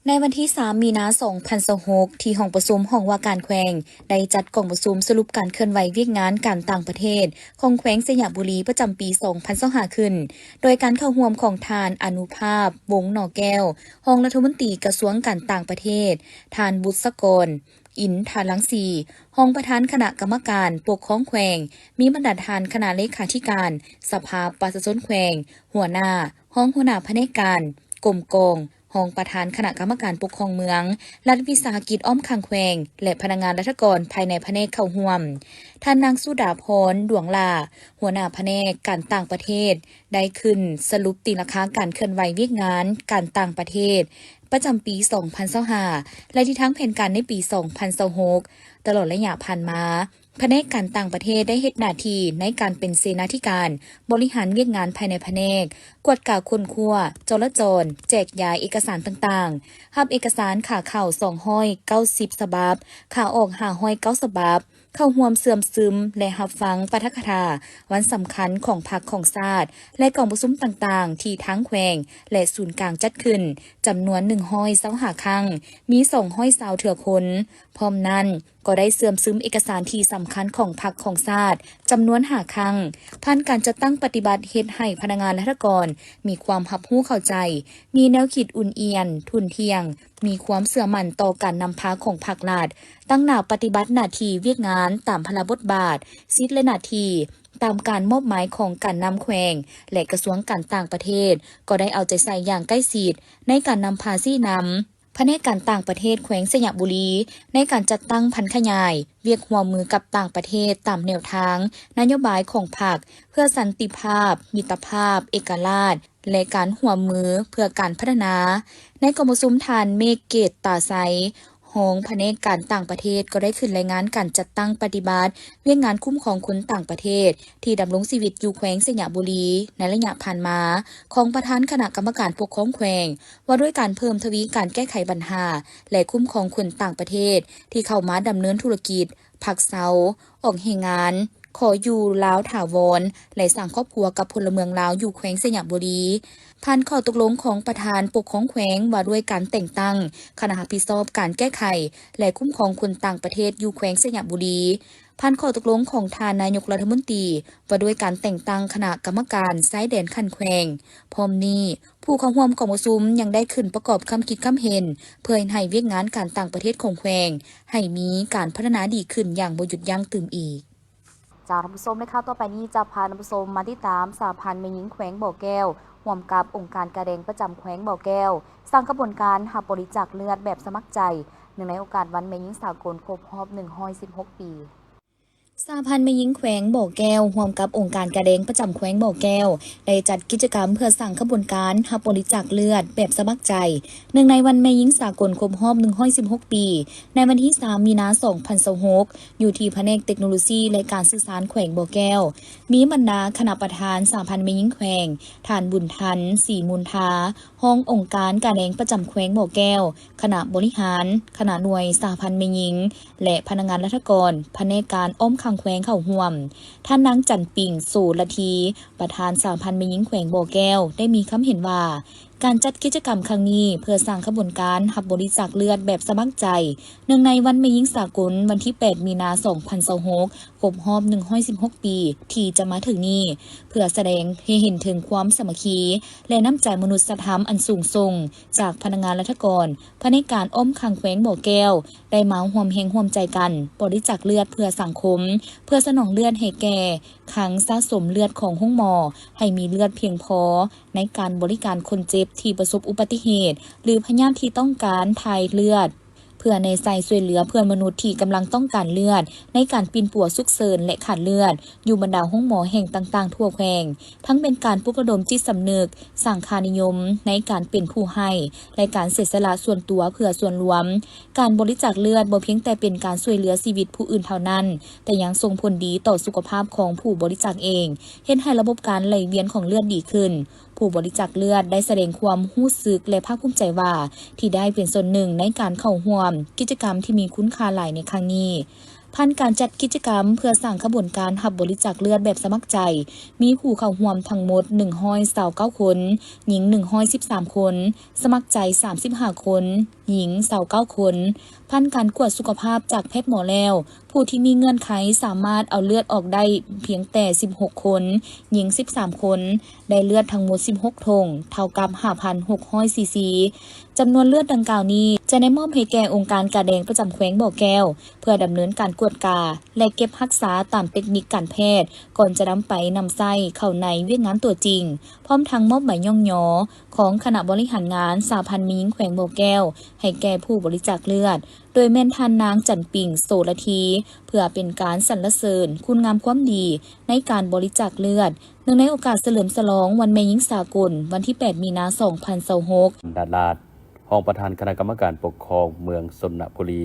ໃນວັນທີສາມ ມີນາ ສອງພັນຊາວຫົກ ທີ່ຫ້ອງປະຊຸມຫ້ອງວ່າການແຂວງ ໄດ້ຈັດກອງປະຊຸມສະຫຼຸບການເຄື່ອນໄຫວວຽກງານການຕ່າງປະເທດຂອງແຂວງໄຊຍະບູລີ ປະຈຳປີສອງພັນຊາວຫ້າ ຂຶ້ນ ໂດຍການເຂົ້າຮ່ວມຂອງທ່ານ ອະນຸພາບ ວົງໜໍແກ້ວ ຮອງລັດຖະມົນຕີກະຊວງການຕ່າງປະເທດ, ທ່ານ ບຸດສະກອນ ອິນທະລັງສີ ຮອງປະທານຄະນະກຳມະການປົກຄອງແຂວງ, ມີບັນດາທ່ານຄະນະເລຂາທິການສະພາປະຊາຊົນແຂວງ, ຫົວໜ້າ, ຮອງຫົວໜ້າພະແນກການ, ກົມກອງ, ຮອງປະທານຄະນະກຳມະການປົກຄອງເມືອງ, ລັດວິສາຫະກິດອ້ອມຂ້າງແຂວງ ແລະ ພະນັກງານລັດຖະກອນພາຍໃນພະແນກເຂົ້າຮ່ວມ. ທ່ານນາງ ສຸດາພອນ ດວງຫຼ້າ ຫົວໜ້າພະແນກການຕ່າງປະເທດ ໄດ້ຂຶ້ນສະຫຼຸບຕີລາຄາການເຄື່ອນໄຫວວຽກງານການຕ່າງປະເທດ ປະຈຳປີສອງພັນຊາວຫ້າ ແລະ ທິດທາງແຜນການໃນປີສອງພັນຊາວຫົກ. ຕະຫຼອດໄລຍະຜ່ານມາ, ພະແນກການຕ່າງປະເທດໄດ້ເຮັດໜ້າທີ່ໃນການເປັນເສນາທິການ, ບໍລິຫານວຽກງານພາຍໃນພະແນກ, ກວດກາຄົ້ນຄວ້າ, ຈໍລະຈອນ, ແຈກຢາຍເອກະສານຕ່າງໆ, ຮັບເອກະສານຂາເຂົ້າສອງຮ້ອຍເກົ້າສິບສະບັບ, ຂາອອກຫ້າຮ້ອຍເກົ້າສະບັບ, ເຂົ້າຮ່ວມເຊື່ອມຊຶມ ແລະ ຮັບຟັງປາຖະກະຖາວັນສຳຄັນຂອງພັກຂອງຊາດ ແລະ ກອງປະຊຸມຕ່າງໆ ທີ່ທາງແຂວງ ແລະ ສູນກາງຈັດຂຶ້ນ ຈຳນວນໜຶ່ງຮ້ອຍຊາວຫ້າຄັ້ງ, ມີສອງຮ້ອຍຊາວເທື່ອຄົນ. ພ້ອມນັ້ນ, ກໍໄດ້ເຊື່ອມຊຶມເອກະສານທີ່ສຳຄັນຂອງພັກຂອງຊາດ ຈຳນວນຫ້າຄັ້ງ. ຜ່ານການຈັດຕັ້ງປະຕິບັດ ເຮັດໃຫ້ພະນັກງານລັດຖະກອນມີຄວາມຮັບຮູ້ເຂົ້າໃຈ, ມີແນວຄິດອຸ່ນອຽນ, ທຸ່ນທ່ຽງ, ມີຄວາມເຊື່ອໝັ້ນຕໍ່ການນຳພາຂອງພັກລັດ, ຕັ້ງໜ້າປະຕິບັດໜ້າທີ່ວຽກງານຕາມພາລະບົດບາດ, ສິດ ແລະ ໜ້າທີ່ ຕາມການມອບໝາຍຂອງການນຳແຂວງ ແລະ ກະຊວງການຕ່າງປະເທດ ກໍໄດ້ເອົາໃຈໃສ່ຢ່າງໃກ້ຊິດໃນການນຳພາຊີ້ນຳພະແນກການຕ່າງປະເທດແຂວງໄຊຍະບູລີ ໃນການຈັດຕັ້ງຜັນຂະຫຍາຍວຽກຮ່ວມມືກັບຕ່າງປະເທດຕາມແນວທາງນະໂຍບາຍຂອງພັກ ເພື່ອສັນຕິພາບ, ມິດຕະພາບ, ເອກະລາດ ແລະ ການຮ່ວມມືເພື່ອການພັດທະນາ. ໃນກອງປະຊຸມ, ທ່ານ ເມກເກດຕາໄຊ ຮອງພະແນກການຕ່າງປະເທດ ກໍໄດ້ຂຶ້ນລາຍງານການຈັດຕັ້ງປະຕິບັດວຽກງານຄຸ້ມຄອງຄົນຕ່າງປະເທດທີ່ດຳລົງຊີວິດຢູ່ແຂວງໄຊຍະບູລີ ໃນໄລຍະຜ່ານມາ ຂອງປະທານຄະນະກຳມະການປົກຄອງແຂວງ ວ່າດ້ວຍການເພີ່ມທະວີການແກ້ໄຂບັນຫາ ແລະ ຄຸ້ມຄອງຄົນຕ່າງປະເທດທີ່ເຂົ້າມາດຳເນີນທຸລະກິດ, ພັກເຊົາ, ອອກແຮງງານ, ຂໍຢູ່ລາວຖາວອນ ແລະ ສ້າງຄອບຄົວກັບພົນລະເມືອງລາວຢູ່ແຂວງໄຊຍະບູລີ. ຜ່ານຂໍ້ຕົກລົງຂອງປະທານປົກຄອງແຂວງວ່າດ້ວຍການແຕ່ງຕັ້ງຄະນະຮັບຜິດຊອບການແກ້ໄຂ ແລະ ຄຸ້ມຄອງຄົນຕ່າງປະເທດຢູ່ແຂວງໄຊຍະບູລີ, ຜ່ານຂໍ້ຕົກລົງຂອງທ່ານນາຍົກລັດຖະມົນຕີວ່າດ້ວຍການແຕ່ງຕັ້ງຄະນະກຳມະການຊາຍແດນຂັ້ນແຂວງ. ພ້ອມນີ້, ຜູ້ເຂົ້າຮ່ວມກອງປະຊຸມຍັງໄດ້ຂຶ້ນປະກອບຄຳຄິດຄຳເຫັນ ເພື່ອເຮັດໃຫ້ວຽກງານການຕ່າງປະເທດຂອງແຂວງ ໃຫ້ມີການພັດທະນາດີຂຶ້ນຢ່າງບໍ່ຢຸດຢັ້ງຕື່ມອີກ. ເຈົ້າ ທ່ານຜູ້ຊົມ ໃນຂ່າວຕໍ່ໄປນີ້ຈະພາທ່ານຜູ້ຊົມມາຕິດຕາມ ສະຫະພັນແມ່ຍິງແຂວງບໍ່ແກ້ວ ຮ່ວມກັບອົງການກາແດງປະຈຳແຂວງບໍ່ແກ້ວ ສ້າງຂະບວນການຮັບບໍລິຈາກເລືອດແບບສະໝັກໃຈ ເນື່ອງໃນໂອກາດວັນແມ່ຍິງສາກົນຄົບຮອບໜຶ່ງຮ້ອຍສິບຫົກປີ. ສະຫະພັນແມ່ຍິງແຂວງບໍ່ແກ້ວ ຮ່ວມກັບອົງການກາແດງປະຈຳແຂວງບໍ່ແກ້ວ ໄດ້ຈັດກິດຈະກຳເພື່ອສ້າງຂະບວນການຮັບບໍລິຈາກເລືອດແບບສະໝັກໃຈ ເນື່ອງໃນວັນແມ່ຍິງສາກົນຄົບຮອບໜຶ່ງຮ້ອຍສິບຫົກປີ ໃນວັນທີສາມ ມີນາ ສອງພັນຊາວຫົກ ຢູ່ທີ່ພະແນກເຕັກໂນໂລຊີ ແລະ ການສື່ສານແຂວງບໍ່ແກ້ວ. ມີບັນດາຄະນະປະທານສະຫະພັນແມ່ຍິງແຂວງ, ທ່ານ ບຸນທັນ ສີມູນທາ, ຮອງອົງການກາແດງປະຈຳແຂວງບໍ່ແກ້ວ, ຄະນະບໍລິຫານ, ຄະນະໜ່ວຍສະຫະພັນແມ່ຍິງ ແລະ ພະນັກງານລັດຖະກອນພະແນກການອ້ອມຂ້າງແຂວງເຂົ້າຮ່ວມ. ທ່ານນາງ ຈັນປິງ ໂສລະທີ ປະທານສະຫະພັນແມ່ຍິງແຂວງບໍ່ແກ້ວ ໄດ້ມີຄຳເຫັນວ່າ ການຈັດກິດຈະກຳຄັ້ງນີ້ ເພື່ອສ້າງຂະບວນການຮັບບໍລິຈາກເລືອດແບບສະໝັກໃຈ ເນື່ອງໃນວັນແມ່ຍິງສາກົນ ວັນທີແປດ ມີນາ ສອງພັນຊາວຫົກ ຄົບຮອບໜຶ່ງຮ້ອຍສິບຫົກປີ ທີ່ຈະມາເຖິງນີ້ ເພື່ອສະແດງໃຫ້ເຫັນເຖິງຄວາມສາມັກຄີ ແລະ ນ້ຳໃຈມະນຸດສະທຳອັນສູງສົ່ງ ຈາກພະນັກງານລັດຖະກອນພະແນກການອ້ອມຂ້າງແຂວງບໍ່ແກ້ວ ໄດ້ມາຮ່ວມແຮງຮ່ວມໃຈກັນບໍລິຈາກເລືອດເພື່ອສັງຄົມ ເພື່ອສະໜອງເລືອດໃຫ້ແກ່ຄັງສະສົມເລືອດຂອງໂຮງໝໍ ໃຫ້ມີເລືອດພຽງພໍໃນການບໍລິການຄົນເຈັບທີ່ປະສົບອຸບັດຕິເຫດ ຫຼື ພະຍາດທີ່ຕ້ອງການຖ່າຍເລືອດ ເພື່ອແນໃສ່ຊ່ວຍເຫຼືອເພື່ອນມະນຸດທີ່ກຳລັງຕ້ອງການເລືອດ ໃນການປິ່ນປົວສຸກເສີນ ແລະ ຂາດເລືອດ ຢູ່ບັນດາໂຮງໝໍແຫ່ງຕ່າງໆທົ່ວແຂວງ, ທັງເປັນການປຸກລະດົມຈິດສຳນຶກ, ສ້າງຄ່ານິຍົມໃນການເປັນຜູ້ໃຫ້ ແລະ ການເສຍສະຫຼະສ່ວນຕົວເພື່ອສ່ວນລວມ. ການບໍລິຈາກເລືອດບໍ່ພຽງແຕ່ເປັນການຊ່ວຍເຫຼືອຊີວິດຜູ້ອື່ນເທົ່ານັ້ນ, ແຕ່ຍັງສົ່ງຜົນດີຕໍ່ສຸຂະພາບຂອງຜູ້ບໍລິຈາກເອງ, ເຮັດໃຫ້ລະບົບການໄຫຼວຽນຂອງເລືອດດີຂຶ້ນ. ຜູ້ບໍລິຈາກເລືອດໄດ້ສະແດງຄວາມຮູ້ສຶກ ແລະ ພາກພູມໃຈວ່າ ທີ່ໄດ້ເປັນສ່ວນໜຶ່ງໃນການເຂົ້າຮ່ວມກິດຈະກຳທີ່ມີຄຸນຄ່າຫຼາຍໃນຄັ້ງນີ້. ຜ່ານການຈັດກິດຈະກຳເພື່ອສ້າງຂະບວນການຮັບບໍລິຈາກເລືອດແບບສະໝັກໃຈ, ມີຜູ້ເຂົ້າຮ່ວມທັງໝົດໜຶ່ງຮ້ອຍຊາວເກົ້າຄົນ, ຍິງໜຶ່ງຮ້ອຍສິບສາມຄົນ, ສະໝັກໃຈສາມສິບຫ້າຄົນ. ຍິງຊາວເກົ້າຄົນ. ຜ່ານການກວດສຸຂະພາບຈາກແພດໝໍແລ້ວ, ຜູ້ທີ່ມີເງື່ອນໄຂສາມາດເອົາເລືອດອອກໄດ້ພຽງແຕ່ສິບຫົກຄົນ, ຍິງສິບສາມຄົນ, ໄດ້ເລືອດທັງໝົດສິບຫົກຖົງ, ເທົ່າກັບຫ້າພັນຫົກຮ້ອຍຊີຊີ. ຈຳນວນເລືອດດັ່ງກ່າວນີ້ຈະໄດ້ມອບໃຫ້ແກ່ອົງການກາແດງປະຈຳແຂວງບໍ່ແກ້ວ ເພື່ອດຳເນີນການກວດກາ ແລະ ເກັບຮັກສາຕາມເຕັກນິກການແພດ ກ່ອນຈະນຳໄປນຳໃຊ້ເຂົ້າໃນວຽກງານຕົວຈິງ, ພ້ອມທັງມອບໃບຍ້ອງຍໍຂອງຄະນະບໍລິຫານງານສະຫະພັນແມ່ຍິງແຂວງບໍ່ແກ້ວ ໃຫ້ແກ່ຜູ້ບໍລິຈາກເລືອດ, ໂດຍແມ່ນທ່ານນາງ ຈັນປິງ ໂສລະທີ, ເພື່ອເປັນການສັນລະເສີນຄຸນງາມຄວາມດີໃນການບໍລິຈາກເລືອດ, ເນື່ອງໃນໂອກາດສະເຫຼີມສະຫຼອງວັນແມ່ຍິງສາກົນ ວັນທີແປດ ມີນາ ສອງພັນຊາວຫົກ. ດາລາດ ຮອງປະທານຄະນະກຳມະການປົກຄອງເມືອງຊົນນະບູລີ,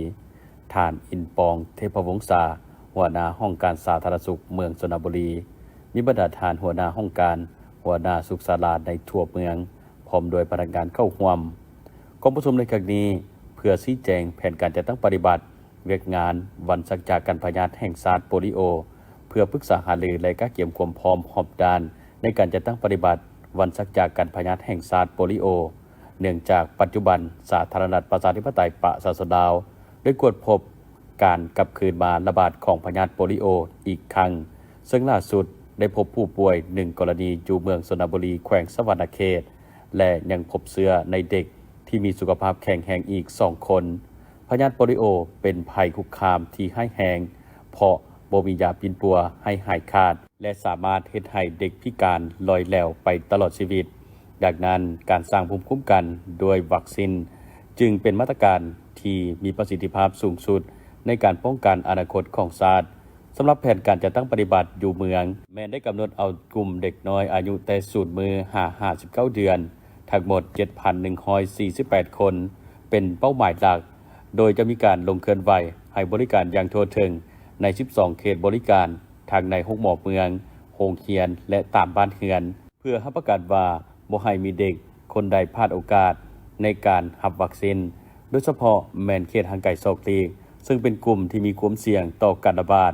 ທ່ານ ອິນປອງ ເທບພະວົງສາ, ຫົວໜ້າຫ້ອງການສາທາລະນະສຸກເມືອງຊົນນະບູລີ, ມີບັນດາທ່ານຫົວໜ້າຫ້ອງການ, ຫົວໜ້າສຸກສາລາໃນທົ່ວເມືອງ, ພ້ອມດ້ວຍພະນັກງານເຂົ້າຮ່ວມ. ກອງປະຊຸມໃນຄັ້ງນີ້ ເພື່ອຊີ້ແຈງແຜນການຈັດຕັ້ງປະຕິບັດວຽກງານວັນສັກຢາກັນພະຍາດແຫ່ງຊາດໂປລິໂອ, ເພື່ອປຶກສາຫາລື ແລະ ກະກຽມຄວາມພ້ອມຮອບດ້ານໃນການຈັດຕັ້ງປະຕິບັດວັນສັກຢາກັນພະຍາດແຫ່ງຊາດໂປລິໂອ. ເນື່ອງຈາກປັດຈຸບັນສາທາລະນະລັດປະຊາທິປະໄຕປະຊາຊົນລາວໄດ້ກວດພົບການກັບຄືນມາລະບາດຂອງພະຍາດໂປລິໂອອີກຄັ້ງ, ເຊິ່ງລ່າສຸດໄດ້ພົບຜູ້ປ່ວຍໜຶ່ງກໍລະນີຢູ່ເມືອງຊົນນະບູລີ ແຂວງສະຫວັນນະເຂດ ແລະ ຍັງພົບເຊື້ອໃນເດັກທີ່ມີສຸຂະພາບແຂງແຮງອີກສອງຄົນ. ພະຍາດໂປລິໂອເປັນໄພຄຸກຄາມທີ່ຮ້າຍແຮງ ເພາະບໍ່ມີຢາປິ່ນປົວໃຫ້ຫາຍຂາດ ແລະ ສາມາດເຮັດໃຫ້ເດັກພິການລອຍແຫຼວໄປຕະຫຼອດຊີວິດ. ດັ່ງນັ້ນ, ການສ້າງພູມຄຸ້ມກັນດ້ວຍວັກຊິນ ຈຶ່ງເປັນມາດຕະການທີ່ມີປະສິດທິພາບສູງສຸດໃນການປ້ອງກັນອະນາຄົດຂອງຊາດ. ສຳລັບແຜນການຈັດຕັ້ງປະຕິບັດຢູ່ເມືອງ ແມ່ນໄດ້ກຳນົດເອົາກຸ່ມເດັກນ້ອຍອາຍຸແຕ່ສູນມື້ຫາຫ້າສິບເກົ້າເດືອນ ທັງໝົດເຈັດພັນໜຶ່ງຮ້ອຍສີ່ສິບແປດຄົນ ເປັນເປົ້າໝາຍຫຼັກ, ໂດຍຈະມີການລົງເຄື່ອນໄຫວໃຫ້ບໍລິການຢ່າງທົ່ວເຖິງໃນສິບສອງເຂດບໍລິການ, ທັງໃນໂຮງໝໍເມືອງ, ໂຮງຮຽນ ແລະ ຕາມບ້ານເຮືອນ, ເພື່ອຮັບປະກັນວ່າບໍ່ໃຫ້ມີເດັກຄົນໃດພາດໂອກາດໃນການຮັບວັກຊິນ, ໂດຍສະເພາະແມ່ນເຂດຫ່າງໄກສອກຫຼີກ, ເຊິ່ງເປັນກຸ່ມທີ່ມີຄວາມສ່ຽງຕໍ່ການລະບາດ.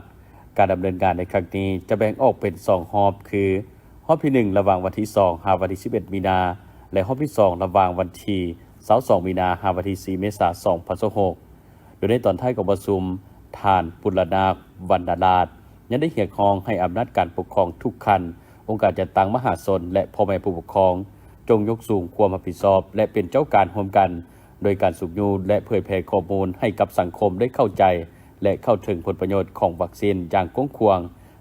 ການດຳເນີນງານໃນຄັ້ງນີ້ຈະແບ່ງອອກເປັນສອງຮອບ ຄື ຮອບທີໜຶ່ງ ລະຫວ່າງວັນທີສອງ ຫາວັນທີສິບເອັດ ມີນາ ແລະ ຮອບທີສອງ ລະຫວ່າງວັນທີຊາວສອງ ມີນາ ຫາວັນທີສີ່ ເມສາ ສອງພັນຊາວຫົກ. ໂດຍໃນຕອນທ້າຍຂອງປະຊຸມ, ທ່ານ ປຸນລະນາກ ວັນນະລາດ ຍັງໄດ້ຮຽກຮ້ອງໃຫ້ອຳນາດການປົກຄອງທຸກຂັ້ນ, ອົງການຈັດຕັ້ງມະຫາຊົນ ແລະ ພໍ່ແມ່ຜູ້ປົກຄອງ ຈົ່ງຍົກສູງຄວາມຮັບຜິດຊອບ ແລະ ເປັນເຈົ້າການຮ່ວມກັນ ໂດຍການຊຸກຍູ້ ແລະ ເຜີຍແຜ່ຂໍ້ມູນໃຫ້ກັບສັງຄົມໄດ້ເຂົ້າໃຈ ແລະ ເຂົ້າເຖິງຜົນປະໂຫຍດຂອງວັກຊິນຢ່າງກວ້າງຂວາງ,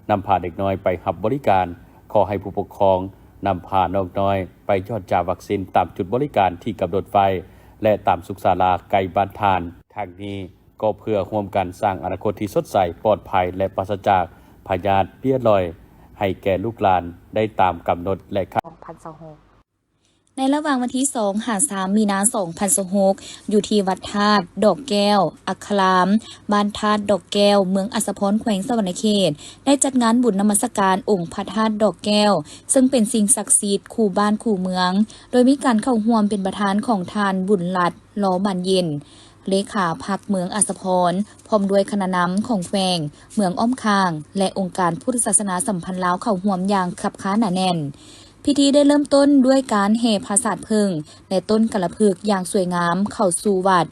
ນຳພາເດັກນ້ອຍໄປຮັບບໍລິການ, ຂໍໃຫ້ຜູ້ປົກຄອງນຳພານ້ອງນ້ອຍໄປຢອດຢາວັກຊິນຕາມຈຸດບໍລິການທີ່ກຳນົດໄວ້ ແລະ ຕາມສຸກສາລາໃກ້ບ້ານທ່ານ. ທັງນີ້ກໍເພື່ອຮ່ວມກັນສ້າງອະນາຄົດທີ່ສົດໃສ, ປອດໄພ ແລະ ປາສະຈາກພະຍາດເປ້ຍລອຍ ໃຫ້ແກ່ລູກຫຼານໄດ້ຕາມກຳນົດ ແລະ ສອງພັນຊາວຫົກ. ໃນລະຫວ່າງວັນທີສອງ ຫາສາມ ມີນາ ສອງພັນຊາວຫົກ ຢູ່ທີ່ວັດທາດດອກແກ້ວ ອັກຄະລາມ, ບ້ານທາດດອກແກ້ວ, ເມືອງອັດສະພອນ, ແຂວງສະຫວັນນະເຂດ ໄດ້ຈັດງານບຸນນະມັດສະການອົງພະທາດດອກແກ້ວ, ເຊິ່ງເປັນສິ່ງສັກສິດຄູ່ບ້ານຄູ່ເມືອງ, ໂດຍມີການເຂົ້າຮ່ວມເປັນປະທານຂອງທ່ານ ບຸນລັດ ລໍບານເຢັນ ເລຂາພັກເມືອງອັດສະພອນ, ພ້ອມດ້ວຍຄະນະນຳຂອງແຂວງ, ເມືອງອ້ອມຂ້າງ ແລະ ອົງການພຸດທະສາສະໜາສຳພັນລາວເຂົ້າຮ່ວມຢ່າງຄັບຄ້າໜາແໜ້ນ. ພິທີໄດ້ເລີ່ມຕົ້ນດ້ວຍການແຫ່ຜາສາດເຜິ້ງ ແລະ ຕົ້ນກາລະພຶກຢ່າງສວຍງາມເຂົ້າສູ່ວັດ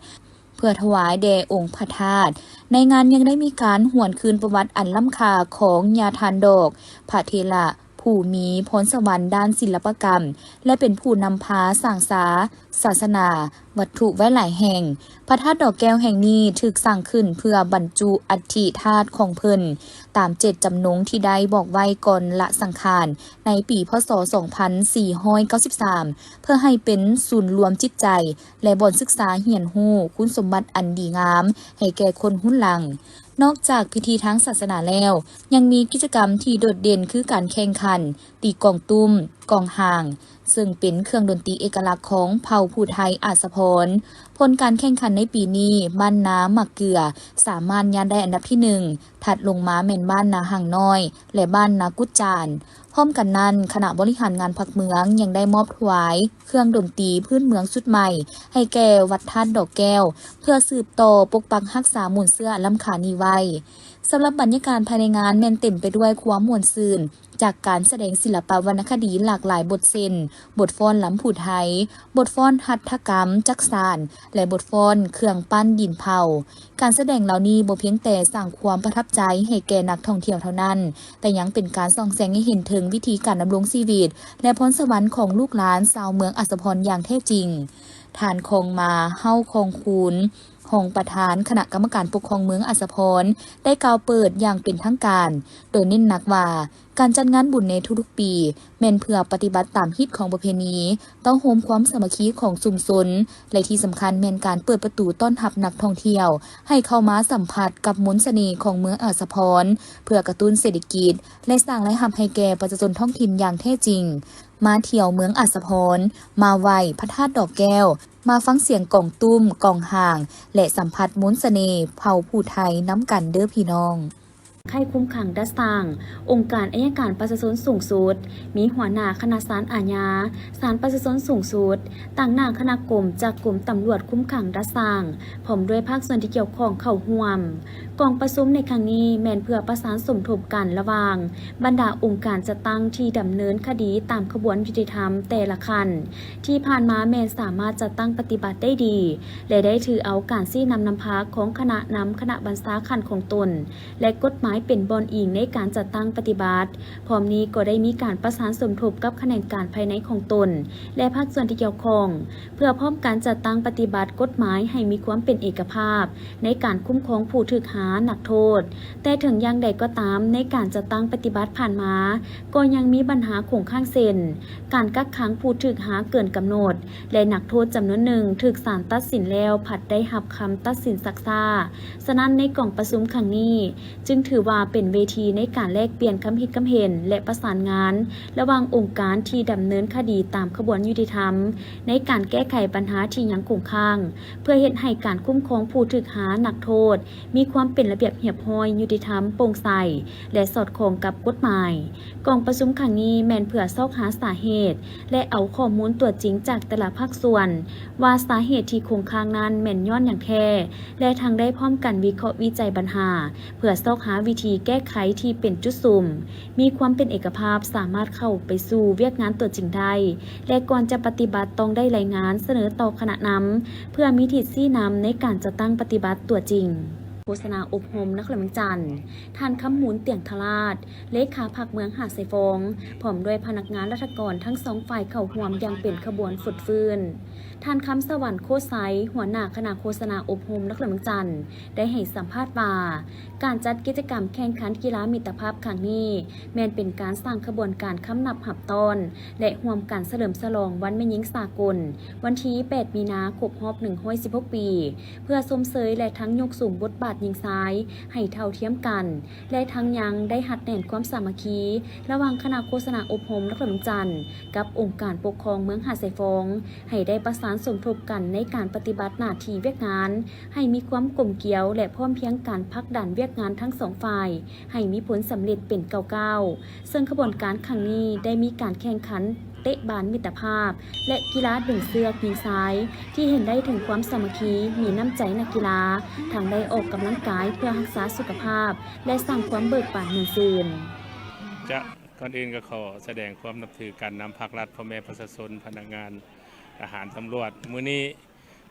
ເພື່ອຖວາຍແດ່ອົງພະທາດ. ໃນງານຍັງໄດ້ມີການຫວນຄືນປະຫວັດອັນລ້ຳຄ່າຂອງຍາທ່ານດອກ, ພະເຖລະ ຜູ້ມີພອນສະຫວັນດ້ານສິລະປະກຳ ແລະ ເປັນຜູ້ນຳພາສ້າງສາສາສະໜາວັດຖຸໄວ້ຫຼາຍແຫ່ງ. ພະທາດດອກແກ້ວແຫ່ງນີ້ຖືກສ້າງຂຶ້ນເພື່ອບັນຈຸອັດຖິທາດຂອງເພິ່ນ ຕາມເຈດຈຳນົງທີ່ໄດ້ບອກໄວ້ກ່ອນລະສັງຂານໃນປີ ພ.ສ. ສອງພັນສີ່ຮ້ອຍເກົ້າສິບສາມ ເພື່ອໃຫ້ເປັນສູນລວມຈິດໃຈ ແລະ ບ່ອນສຶກສາຮຽນຮູ້ຄຸນສົມບັດອັນດີງາມໃຫ້ແກ່ຄົນຮຸ່ນຫຼັງ. ນອກຈາກພິທີທາງສາສະໜາແລ້ວ, ຍັງມີກິດຈະກຳທີ່ໂດດເດັ່ນຄືການແຂ່ງຂັນຕີກອງຕຸ້ມ, ກອງຫາງ, ເຊິ່ງເປັນເຄື່ອງດົນຕີເອກະລັກຂອງເຜົ່າຜູ້ໄທອາດສະພອນ. ຜົນການແຂ່ງຂັນໃນປີນີ້, ບ້ານນາໝາກເກືອ ສາມາດຍາດໄດ້ອັນດັບທີໜຶ່ງ, ຖັດລົງມາແມ່ນບ້ານນາຫາງນ້ອຍ ແລະ ບ້ານນາກຸດຈານ. ພ້ອມກັນນັ້ນ, ຄະນະບໍລິຫານງານພັກເມືອງຍັງໄດ້ມອບຖວາຍເຄື່ອງດົນຕີພື້ນເມືອງຊຸດໃໝ່ໃຫ້ແກ່ວັດທາດດອກແກ້ວ ເພື່ອສືບຕໍ່ປົກປັກຮັກສາມູນເຊື້ອອັນລ້ຳຄ່ານີ້ໄວ້. ສຳລັບບັນຍາກາດພາຍໃນງານແມ່ນເຕັມໄປດ້ວຍຄວາມມ່ວນຊື່ນ ຈາກການສະແດງສິລະປະວັນນະຄະດີຫຼາກຫຼາຍບົດເຊັ່ນ ບົດຟ້ອນລຳພູໄທ, ບົດຟ້ອນຫັດຖະກຳຈັກສານ ແລະ ບົດຟ້ອນເຄື່ອງປັ້ນດິນເຜົາ. ການສະແດງເຫຼົ່ານີ້ບໍ່ພຽງແຕ່ສ້າງຄວາມປະທັບໃຈໃຫ້ແກ່ນັກທ່ອງທ່ຽວເທົ່ານັ້ນ, ແຕ່ຍັງເປັນການສ່ອງແສງໃຫ້ເຫັນເຖິງວິທີການດຳລົງຊີວິດ ແລະ ພອນສະຫວັນຂອງລູກຫຼານຊາວເມືອງອາດສະພອນຢ່າງແທ້ຈິງ. ທ່ານ ຄອງມາ ເຮົາຄອງຄູນ ຮອງປະທານຄະນະກຳມະການປົກຄອງເມືອງອາດສະພອນ ໄດ້ກ່າວເປີດຢ່າງເປັນທາງການ, ໂດຍເນັ້ນໜັກວ່າ ການຈັດງານບຸນໃນທຸກໆປີ ແມ່ນເພື່ອປະຕິບັດຕາມຮີດຄອງປະເພນີ, ເຕົ້າໂຮມຄວາມສາມັກຄີຂອງຊຸມຊົນ ແລະ ທີ່ສຳຄັນແມ່ນການເປີດປະຕູຕ້ອນຮັບນັກທ່ອງທ່ຽວ ໃຫ້ເຂົ້າມາສຳຜັດກັບມົນສະເໜ່ຂອງເມືອງອາດສະພອນ ເພື່ອກະຕຸ້ນເສດຖະກິດ ແລະ ສ້າງລາຍຮັບໃຫ້ແກ່ປະຊາຊົນທ້ອງຖິ່ນຢ່າງແທ້ຈິງ. ມາທ່ຽວເມືອງອາດສະພອນ, ມາໄຫວ້ພະທາດດອກແກ້ວ, ມາຟັງສຽງກອງຕຸ້ມ, ກອງຫ້າງ ແລະ ສຳຜັດມົນສະເໜ່ເຜົ່າຜູ້ໄທນຳກັນເດີ້ພີ່ນ້ອງ. ໄຂ້ຄຸມຂັງດັດສ້າງ ອົງການໄອຍະການປະຊາຊົນສູງສຸດ, ມີຫົວໜ້າຄະນະສານອາຍາ, ສານປະຊາຊົນສູງສຸດ, ຕາງໜ້າຄະນະກົມຈາກກົມຕຳຫຼວດຄຸມຂັງດັດສ້າງ ພ້ອມດ້ວຍພາກສ່ວນທີ່ກ່ຽວຂ້ອງເຂົ້າຮ່ວມ. ກອງປະຊຸມໃນຄັ້ງນີ້ແມ່ນເພື່ອປະສານສົມທົບກັນລະຫວ່າງບັນດາອົງການຈັດຕັ້ງທີ່ດຳເນີນຄະດີຕາມຂະບວນຍຸຕິທຳແຕ່ລະຂັ້ນ ທີ່ຜ່ານມາແມ່ນສາມາດຈັດຕັ້ງປະຕິບັດໄດ້ດີ ແລະ ໄດ້ຖືເອົາການຊີ້ນຳນຳພາຂອງຄະນະນຳຄະນະບັນຊາຂັ້ນຂອງຕົນ ແລະ ກົດໝາຍເປັນບ່ອນອີງໃນການຈັດຕັ້ງປະຕິບັດ. ພ້ອມນີ້ກໍໄດ້ມີການປະສານສົມທົບກັບຂະແໜງການພາຍໃນຂອງຕົນ ແລະ ພາກສ່ວນທີ່ກ່ຽວຂ້ອງ ເພື່ອພ້ອມກັນຈັດຕັ້ງປະຕິບັດກົດໝາຍໃຫ້ມີຄວາມເປັນເອກະພາບໃນການຄຸ້ມຄອງຜູ້ຖືກຫານັກໂທດ. ແຕ່ເຖິງຢ່າງໃດກໍຕາມ, ໃນການຈັດຕັ້ງປະຕິບັດຜ່ານມາ ກໍຍັງມີບັນຫາຄົງຄ້າງເຊັ່ນ ການກັກຂັງຜູ້ຖືກຫາເກີນກຳນົດ ແລະ ນັກໂທດຈຳນວນໜຶ່ງຖືກສານຕັດສິນແລ້ວ ພັດໄດ້ຮັບຄຳຕັດສິນຊັກຊ້າ. ສະນັ້ນ, ໃນກອງປະຊຸມຄັ້ງນີ້ ຈຶ່ງຖືວ່າເປັນເວທີໃນການແລກປ່ຽນຄຳຄິດຄຳເຫັນ ແລະ ປະສານງານລະຫວ່າງອົງການທີ່ດຳເນີນຄະດີຕາມຂະບວນຍຸຕິທຳ ໃນການແກ້ໄຂບັນຫາທີ່ຍັງຄົງຄ້າງ ເພື່ອເຮັດໃຫ້ການຄຸ້ມຄອງຜູ້ຖືກຫານັກໂທດ ມີຄວາມເປັນລະບຽບຮຽບຮ້ອຍ, ຍຸຕິທຳ, ໂປ່ງໃສ ແລະ ສອດຄ່ອງກັບກົດໝາຍ. ກອງປະຊຸມຄັ້ງນີ້ແມ່ນເພື່ອຊອກຫາສາເຫດ ແລະ ເອົາຂໍ້ມູນຕົວຈິງຈາກແຕ່ລະພາກສ່ວນ ວ່າສາເຫດທີ່ຄົງຄ້າງນັ້ນແມ່ນຍ້ອນຫຍັງແທ້ ແລະ ທັງໄດ້ພ້ອມກັນວິເຄາະວິໄຈບັນຫາ ເພື່ອຊອກຫາວິທີແກ້ໄຂທີ່ເປັນຈຸດສຸມ, ມີຄວາມເປັນເອກະພາບ, ສາມາດເຂົ້າໄປສູ່ວຽກງານຕົວຈິງໄດ້ ແລະ ກ່ອນຈະປະຕິບັດຕ້ອງໄດ້ລາຍງານສະເໜີຕໍ່ຄະນະນຳ ເພື່ອມີທິດຊີ້ນຳໃນການຈັດຕັ້ງປະຕິບັດຕົວຈິງ. ໂຄສະນາອົບຮົມນະຄອນຫຼວງວຽງຈັນ, ທ່ານ ຄຳມູນ ຕຽງທະລາດ ເລຂາພັກເມືອງຫາດຊາຍຟອງ ພ້ອມດ້ວຍພະນັກງານລັດຖະກອນທັງສອງຝ່າຍເຂົ້າຮ່ວມຢ່າງເປັນຂະບວນຟົດຟື້ນ. ທ່ານ ຄຳສະຫວັນ ໂຄດໄຊ ຫົວໜ້າຄະນະໂຄສະນາອົບຮົມນະຄອນຫຼວງວຽງຈັນ ໄດ້ໃຫ້ສຳພາດວ່າ ການຈັດກິດຈະກຳແຂ່ງຂັນກິລາມິດຕະພາບຄັ້ງນີ້ ແມ່ນເປັນການສ້າງຂະບວນການຄຳນັບຮັບຕ້ອນ ແລະ ຮ່ວມກັນສະເຫຼີມສະຫຼອງວັນແມ່ຍິງສາກົນ ວັນທີແປດ ມີນາ ຄົບຮອບໜຶ່ງຮ້ອຍສິບຫົກປີ ເພື່ອຊົມເຊີຍ ແລະ ທັງຍົກສູງບົດບາດຍິງຊາຍໃຫ້ເທົ່າທຽມກັນ ແລະ ທັງຍັງໄດ້ຮັດແໜ້ນຄວາມສາມັກຄີລະຫວ່າງຄະນະໂຄສະນາອົບຮົມນະຄອນຫຼວງວຽງຈັນ ກັບອົງການປົກຄອງເມືອງຫາດຊາຍຟອງ ໃຫ້ໄດ້ປະສານສົມທົບກັນໃນການປະຕິບັດໜ້າທີ່ວຽກງານ ໃຫ້ມີຄວາມກົມກຽວ ແລະ ພ້ອມພຽງກັນຜັກດັນວຽກງານທັງສອງຝ່າຍ ໃຫ້ມີຜົນສຳເລັດເປັນກ້າວໆ. ເຊິ່ງຂະບວນການຄັ້ງນີ້ໄດ້ມີການແຂ່ງຂັນເຕະບານມິດຕະພາບ ແລະ ກິລາດຶງເຊືອກຍິງຊາຍ ທີ່ເຫັນໄດ້ເຖິງຄວາມສາມັກຄີ ມີນ້ຳໃຈນັກກິລາ ທັງໄດ້ອອກກຳລັງກາຍເພື່ອຮັກສາສຸຂະພາບ ແລະ ສ້າງຄວາມເບີກບານມ່ວນຊື່ນ. ຈະ ກ່ອນອື່ນກໍຂໍສະແດງຄວາມນັບຖືການນຳພັກລັດ, ພໍ່ແມ່ປະຊາຊົນ, ພະນັກງານ, ທະຫານ, ຕຳຫຼວດ. ມື້ນີ້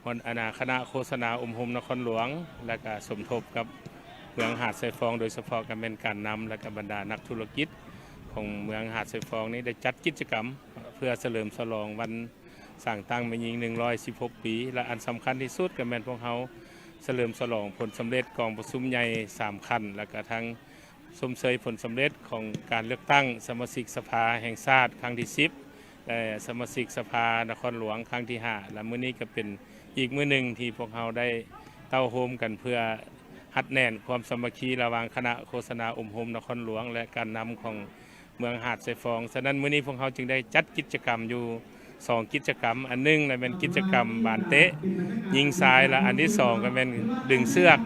ຫົວໜ້າຄະນະໂຄສະນາອົບຮົມນະຄອນຫຼວງ ແລະ ກະສົມທົບກັບເມືອງຫາດຊາຍຟອງ, ໂດຍສະເພາະກໍແມ່ນການນຳ ແລະ ກະບັນດານັກທຸລະກິດຂອງເມືອງຫາດຊາຍຟອງນີ້ ໄດ້ຈັດກິດຈະກຳເພື່ອສະເຫຼີມສະຫຼອງວັນສ້າງຕັ້ງແມ່ຍິງໜຶ່ງຮ້ອຍສິບຫົກປີ ແລະ ອັນສຳຄັນທີ່ສຸດກໍແມ່ນພວກເຮົາສະເຫຼີມສະຫຼອງຜົນສຳເລັດກອງປະຊຸມໃຫຍ່ສາມຂັ້ນ ແລະ ກະທັງ ຊົມເຊີຍຜົນສຳເລັດຂອງການເລືອກຕັ້ງສະມາຊິກສະພາແຫ່ງຊາດຄັ້ງທີສິບ ແລະ ສະມາຊິກສະພານະຄອນຫຼວງຄັ້ງທີຫ້າ ແລະ ມື້ນີ້ກໍເປັນອີກມື້ໜຶ່ງທີ່ພວກເຮົາໄດ້ເຕົ້າໂຮມກັນເພື່ອຮັດແໜ້ນຄວາມສາມັກຄີລະຫວ່າງຄະນະໂຄສະນາອົບຮົມນະຄອນຫຼວງ ແລະ ການນຳຂອງເມືອງຫາດຊາຍຟອງ. ສະນັ້ນ ມື້ນີ້ພວກເຮົາຈຶ່ງໄດ້ຈັດກິດຈະກຳຢູ່ ສອງກິດຈະກຳ, ອັນໜຶ່ງລະແມ່ນກິດຈະກຳບານເຕະຍິງຊາຍ ລະອັນທີສອງກໍແມ່ນດຶງເຊືອກ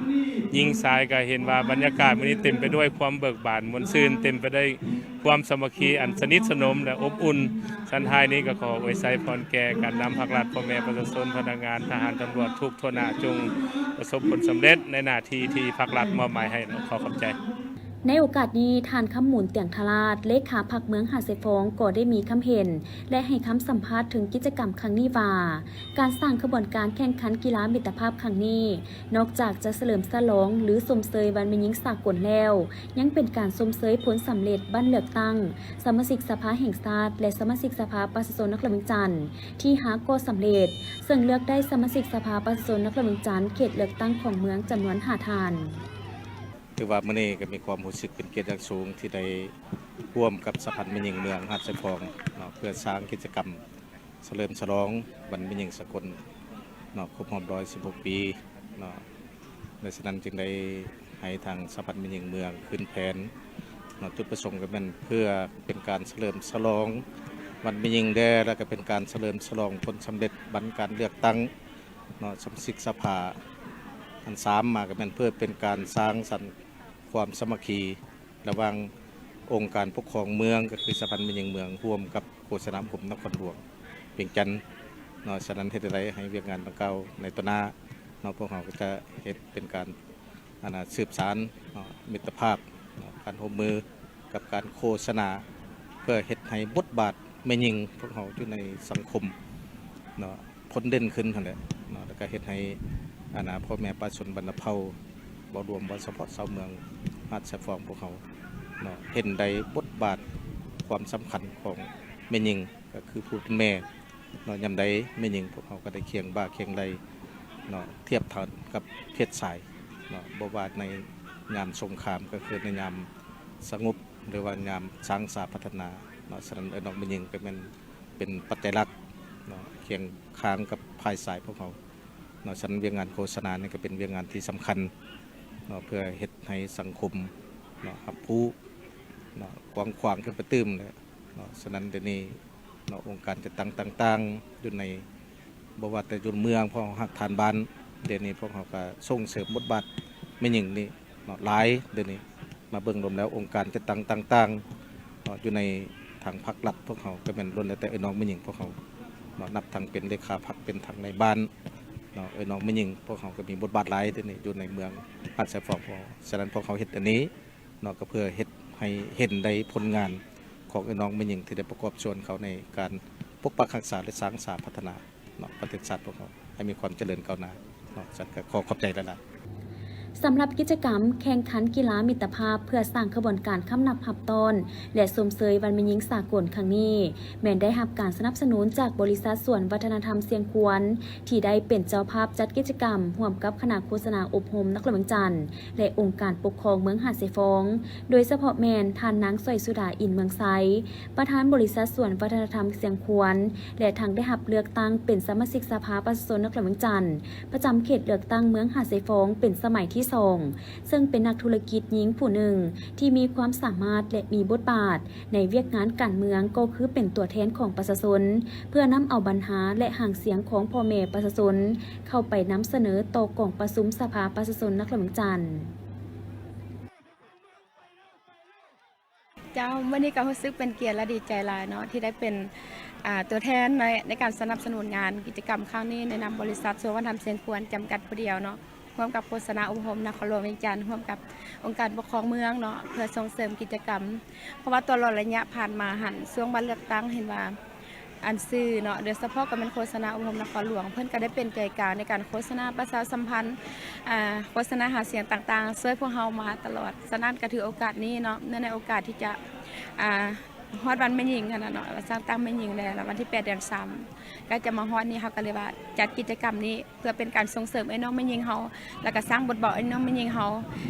ຍິງຊາຍ. ກໍເຫັນວ່າບັນຍາກາດມື້ນີ້ເຕັມໄປດ້ວຍຄວາມເບີກບານມ່ວນຊື່ນ, ເຕັມໄປດ້ວຍ ຄວາມສາມັກຄີອັນສະໜິດສະໜົມ ແລະ ອົບອຸ່ນ. ສັນທ້າຍນີ້ກໍຂໍອວຍໄຊພອນແກ່ການນຳພັກລັດ, ພໍ່ແມ່ປະຊາຊົນ, ພະນັກງານ, ທະຫານ, ຕຳຫຼວດ ທຸກທົ່ວໜ້າ ຈົ່ງປະສົບຜົນສຳເລັດໃນໜ້າທີ່ທີ່ພັກລັດມອບໝາຍໃຫ້. ຂໍຂອບໃຈ. ໃນໂອກາດນີ້, ທ່ານ ຄຳມູນ ຕຽງທະລາດ ເລຂາພັກເມືອງຫາດຊາຍຟອງ ກໍໄດ້ມີຄຳເຫັນ ແລະ ໃຫ້ຄຳສຳພາດເຖິງກິດຈະກຳຄັ້ງນີ້ວ່າ, ການສ້າງຂະບວນການແຂ່ງຂັນກິລາມິດຕະພາບຄັ້ງນີ້ ນອກຈາກຈະສະເຫຼີມສະຫຼອງ ຫຼື ຊົມເຊີຍວັນແມ່ຍິງສາກົນແລ້ວ, ຍັງເປັນການຊົມເຊີຍຜົນສຳເລັດບັ້ນເລືອກຕັ້ງສະມາຊິກສະພາແຫ່ງຊາດ ແລະ ສະມາຊິກສະພາປະຊາຊົນນະຄອນຫຼວງວຽງຈັນ ທີ່ຫ້າກໍສຳເລັດ, ເຊິ່ງເລືອກໄດ້ສະມາຊິກສະພາປະຊາຊົນນະຄອນຫຼວງວຽງຈັນເຂດເລືອກຕັ້ງຂອງເມືອງຈຳນວນຫ້າທ່ານ. ຖືວ່າມື້ນີ້ກໍມີຄວາມຮູ້ສຶກເປັນກຽດຢ່າງສູງ ທີ່ໄດ້ຮ່ວມກັບສະຫະພັນແມ່ຍິງເມືອງຫາດຊາຍຟອງເນາະ ເພື່ອສ້າງກິດຈະກຳສະເຫຼີມສະຫຼອງວັນແມ່ຍິງສາກົນເນາະ ຄົບຮອບຮ້ອຍສິບຫົກປີເນາະ. ແລະ ສະນັ້ນຈຶ່ງໄດ້ໃຫ້ທາງສະຫະພັນແມ່ຍິງເມືອງຂຶ້ນແຜນເນາະ, ຈຸດປະສົງກໍແມ່ນເພື່ອເປັນການສະເຫຼີມສະຫຼອງວັນແມ່ຍິງແດ່ ແລ້ວກໍເປັນການສະເຫຼີມສະຫຼອງຜົນສຳເລັດບັ້ນການເລືອກຕັ້ງ ເນາະ ສະມາຊິກສະພາ. ອັນສາມມາກໍແມ່ນເພື່ອເປັນການສ້າງສັນຄວາມສາມັກຄີລະຫວ່າງອົງການປົກຄອງເມືອງ ກໍຄືສະຫະພັນແມ່ຍິງເມືອງ ຮ່ວມກັບໂຄສະນາອົບຮົມນະຄອນຫຼວງວຽງຈັນເນາະ. ສະນັ້ນເຮັດໃດໃຫ້ວຽກງານດັ່ງກ່າວໃນຕໍ່ໜ້າເນາະ ພວກເຮົາກໍຈະເຮັດເປັນການ ອັນນ່າ ສືບສານເນາະ ມິດຕະພາບເນາະ ການຮ່ວມມື ກັບການໂຄສະນາ ເພື່ອເຮັດໃຫ້ບົດບາດແມ່ຍິງພວກເຮົາຢູ່ໃນສັງຄົມເນາະ ພົ້ນເດັ່ນຂຶ້ນຫັ້ນແຫຼະເນາະ. ແລ້ວກໍເຮັດໃຫ້ ອັນນ່າ ພໍ່ແມ່ປະຊາຊົນບັນດາເຜົ່າ ເວົ້າລວມ ເວົ້າສະເພາະຊາວເມືອງຫາດຊາຍຟອງພວກເຮົາເນາະ ເຫັນໄດ້ບົດບາດຄວາມສຳຄັນຂອງແມ່ຍິງ ກໍຄືຜູ້ເປັນແມ່ ເນາະ. ຍາມໃດແມ່ຍິງພວກເຮົາກໍໄດ້ຄຽງບ່າຄຽງໄຫຼ່ເນາະ ທຽບເທົ່າກັບເພດຊາຍເນາະ, ບໍ່ວ່າໃນຍາມສົງຄາມ ກໍຄືໃນຍາມສະຫງົບ ຫຼືວ່າຍາມສ້າງສາພັດທະນາເນາະ. ສະນັ້ນ ເອື້ອຍນ້ອງແມ່ຍິງກໍແມ່ນເປັນປັດໄຈຫຼັກເນາະ ຄຽງຂ້າງກັບຝ່າຍຊາຍພວກເຮົາເນາະ. ສະນັ້ນ ວຽກງານໂຄສະນານີ້ກໍເປັນວຽກງານທີ່ສຳຄັນເນາະ ເພື່ອເຮັດໃຫ້ສັງຄົມເນາະ ຮັບຮູ້ເນາະ ກວ້າງຂວາງຂຶ້ນໄປຕື່ມແຫຼະເນາະ. ສະນັ້ນ ດຽວນີ້ ເນາະ ອົງການຈັດຕັ້ງຕ່າງໆ ຢູ່ໃນ ບໍ່ວ່າແຕ່ຢູ່ເມືອງ ພວກເຮົາຮັກທ່ານບ້ານ ດຽວນີ້ພວກເຮົາກໍສົ່ງເສີມບົດບາດແມ່ຍິງນີ້ເນາະ ຫຼາຍ. ດຽວນີ້ມາເບິ່ງລວມແລ້ວ ອົງການຈັດຕັ້ງຕ່າງໆເນາະ ຢູ່ໃນທາງພັກລັດພວກເຮົາ ກໍແມ່ນລ້ວນແລ້ວແຕ່ເອື້ອຍນ້ອງແມ່ຍິງພວກເຮົາເນາະ, ນັບທັງເປັນເລຂາພັກ ເປັນທາງນາຍບ້ານເນາະ. ເອື້ອຍນ້ອງແມ່ຍິງພວກເຮົາກໍມີບົດບາດຫຼາຍ ດຽວນີ້ຢູ່ໃນເມືອງຫາດຊາຍຟອງຂອງເຮົາ. ສະນັ້ນ ພວກເຮົາເຮັດອັນນີ້ ເນາະ ກໍເພື່ອເຮັດໃຫ້ເຫັນໄດ້ຜົນງານຂອງເອື້ອຍນ້ອງແມ່ຍິງ ທີ່ໄດ້ປະກອບສ່ວນເຂົ້າໃນການປົກປັກຮັກສາ ແລະ ສ້າງສາພັດທະນາເນາະ ປະເທດຊາດພວກເຮົາໃຫ້ມີຄວາມຈະເລີນກ້າວໜ້າເນາະ. ສະນັ້ນກໍຂໍຂອບໃຈຫຼາຍໆ. ສຳລັບກິດຈະກຳແຂ່ງຂັນກິລາມິດຕະພາບ ເພື່ອສ້າງຂະບວນການຄຳນັບຮັບຕ້ອນ ແລະ ຊົມເຊີຍວັນແມ່ຍິງສາກົນຄັ້ງນີ້ ແມ່ນໄດ້ຮັບການສະໜັບສະໜູນຈາກບໍລິສັດສວນວັດທະນະທຳຊຽງຂວນ ທີ່ໄດ້ເປັນເຈົ້າພາບຈັດກິດຈະກຳ ຮ່ວມກັບຄະນະໂຄສະນາອົບຮົມນະຄອນຫຼວງວຽງຈັນ ແລະ ອົງການປົກຄອງເມືອງຫາດຊາຍຟອງ, ໂດຍສະເພາະແມ່ນທ່ານນາງ ສອຍສຸດາ ອິນເມືອງໄຊ ປະທານບໍລິສັດສວນວັດທະນະທຳຊຽງຂວນ ແລະ ທັງໄດ້ຮັບເລືອກຕັ້ງເປັນສະມາຊິກສະພາປະຊາຊົນນະຄອນຫຼວງວຽງຈັນ ປະຈຳເຂດເລືອກຕັ້ງເມືອງຫາດຊາຍຟອງເປັນສະໄໝທີສອງ, ເຊິ່ງເປັນນັກທຸລະກິດຍິງຜູ້ໜຶ່ງທີ່ມີຄວາມສາມາດ ແລະ ມີບົດບາດ ໃນວຽກງານການເມືອງ ກໍຄືເປັນຕົວແທນຂອງປະຊາຊົນ ເພື່ອນຳເອົາບັນຫາ ແລະ ຫາງສຽງຂອງພໍ່ແມ່ປະຊາຊົນ ເຂົ້າໄປນຳສະເໜີຕໍ່ກອງປະຊຸມສະພາປະຊາຊົນນະຄອນຫຼວງວຽງຈັນ. ເຈົ້າ, ມື້ນີ້ກໍຮູ້ສຶກເປັນກຽດ ແລະ ດີໃຈຫຼາຍເນາະ ທີ່ໄດ້ເປັນ ອ່າ ຕົວແທນໃນ ໃນການສະໜັບສະໜູນງານກິດຈະກຳຄັ້ງນີ້ ໃນນາມບໍລິສັດສວນວັດທະນະທຳຊຽງຂວນ ຈຳກັດຜູ້ດຽວເນາະ. ຮ່ວມກັບໂຄສະນາອົບຮົມນະຄອນຫຼວງວຽງຈັນ, ຮ່ວມກັບອົງການປົກຄອງເມືອງເນາະ ເພື່ອສົ່ງເສີມກິດຈະກຳ. ເພາະວ່າຕະຫຼອດໄລຍະຜ່ານມາຫັ້ນ ຊ່ວງບັດເລືອກຕັ້ງເຫັນວ່າ ອັນສື່ເນາະ ໂດຍສະເພາະກໍແມ່ນໂຄສະນາອົບຮົມນະຄອນຫຼວງ ເພິ່ນກໍໄດ້ເປັນໃຈກາງໃນການໂຄສະນາປະຊາສຳພັນ ອ່າ ໂຄສະນາຫາສຽງຕ່າງໆ ຊ່ວຍພວກເຮົາມາຕະຫຼອດ. ສະນັ້ນກໍຖືໂອກາດນີ້ເນາະ ເນື່ອງໃນໂອກາດທີ່ຈະ ອ່າ ຮອດວັນແມ່ຍິງຫັ້ນນະເນາະ ແລ້ວສ້າງຕັ້ງແມ່ຍິງແລ້ວ ແລ້ວວັນທີແປດເດືອນສາມ ກໍຈະມາຮອດນີ້ ເຮົາກໍເລີຍວ່າຈັດກິດຈະກຳນີ້ ເພື່ອເປັນການສົ່ງເສີມເອື້ອຍນ້ອງແມ່ຍິງເຮົາ ແລ້ວກໍສ້າງບົດບາດເອື້ອຍນ້ອງແມ່ຍິງເຮົາ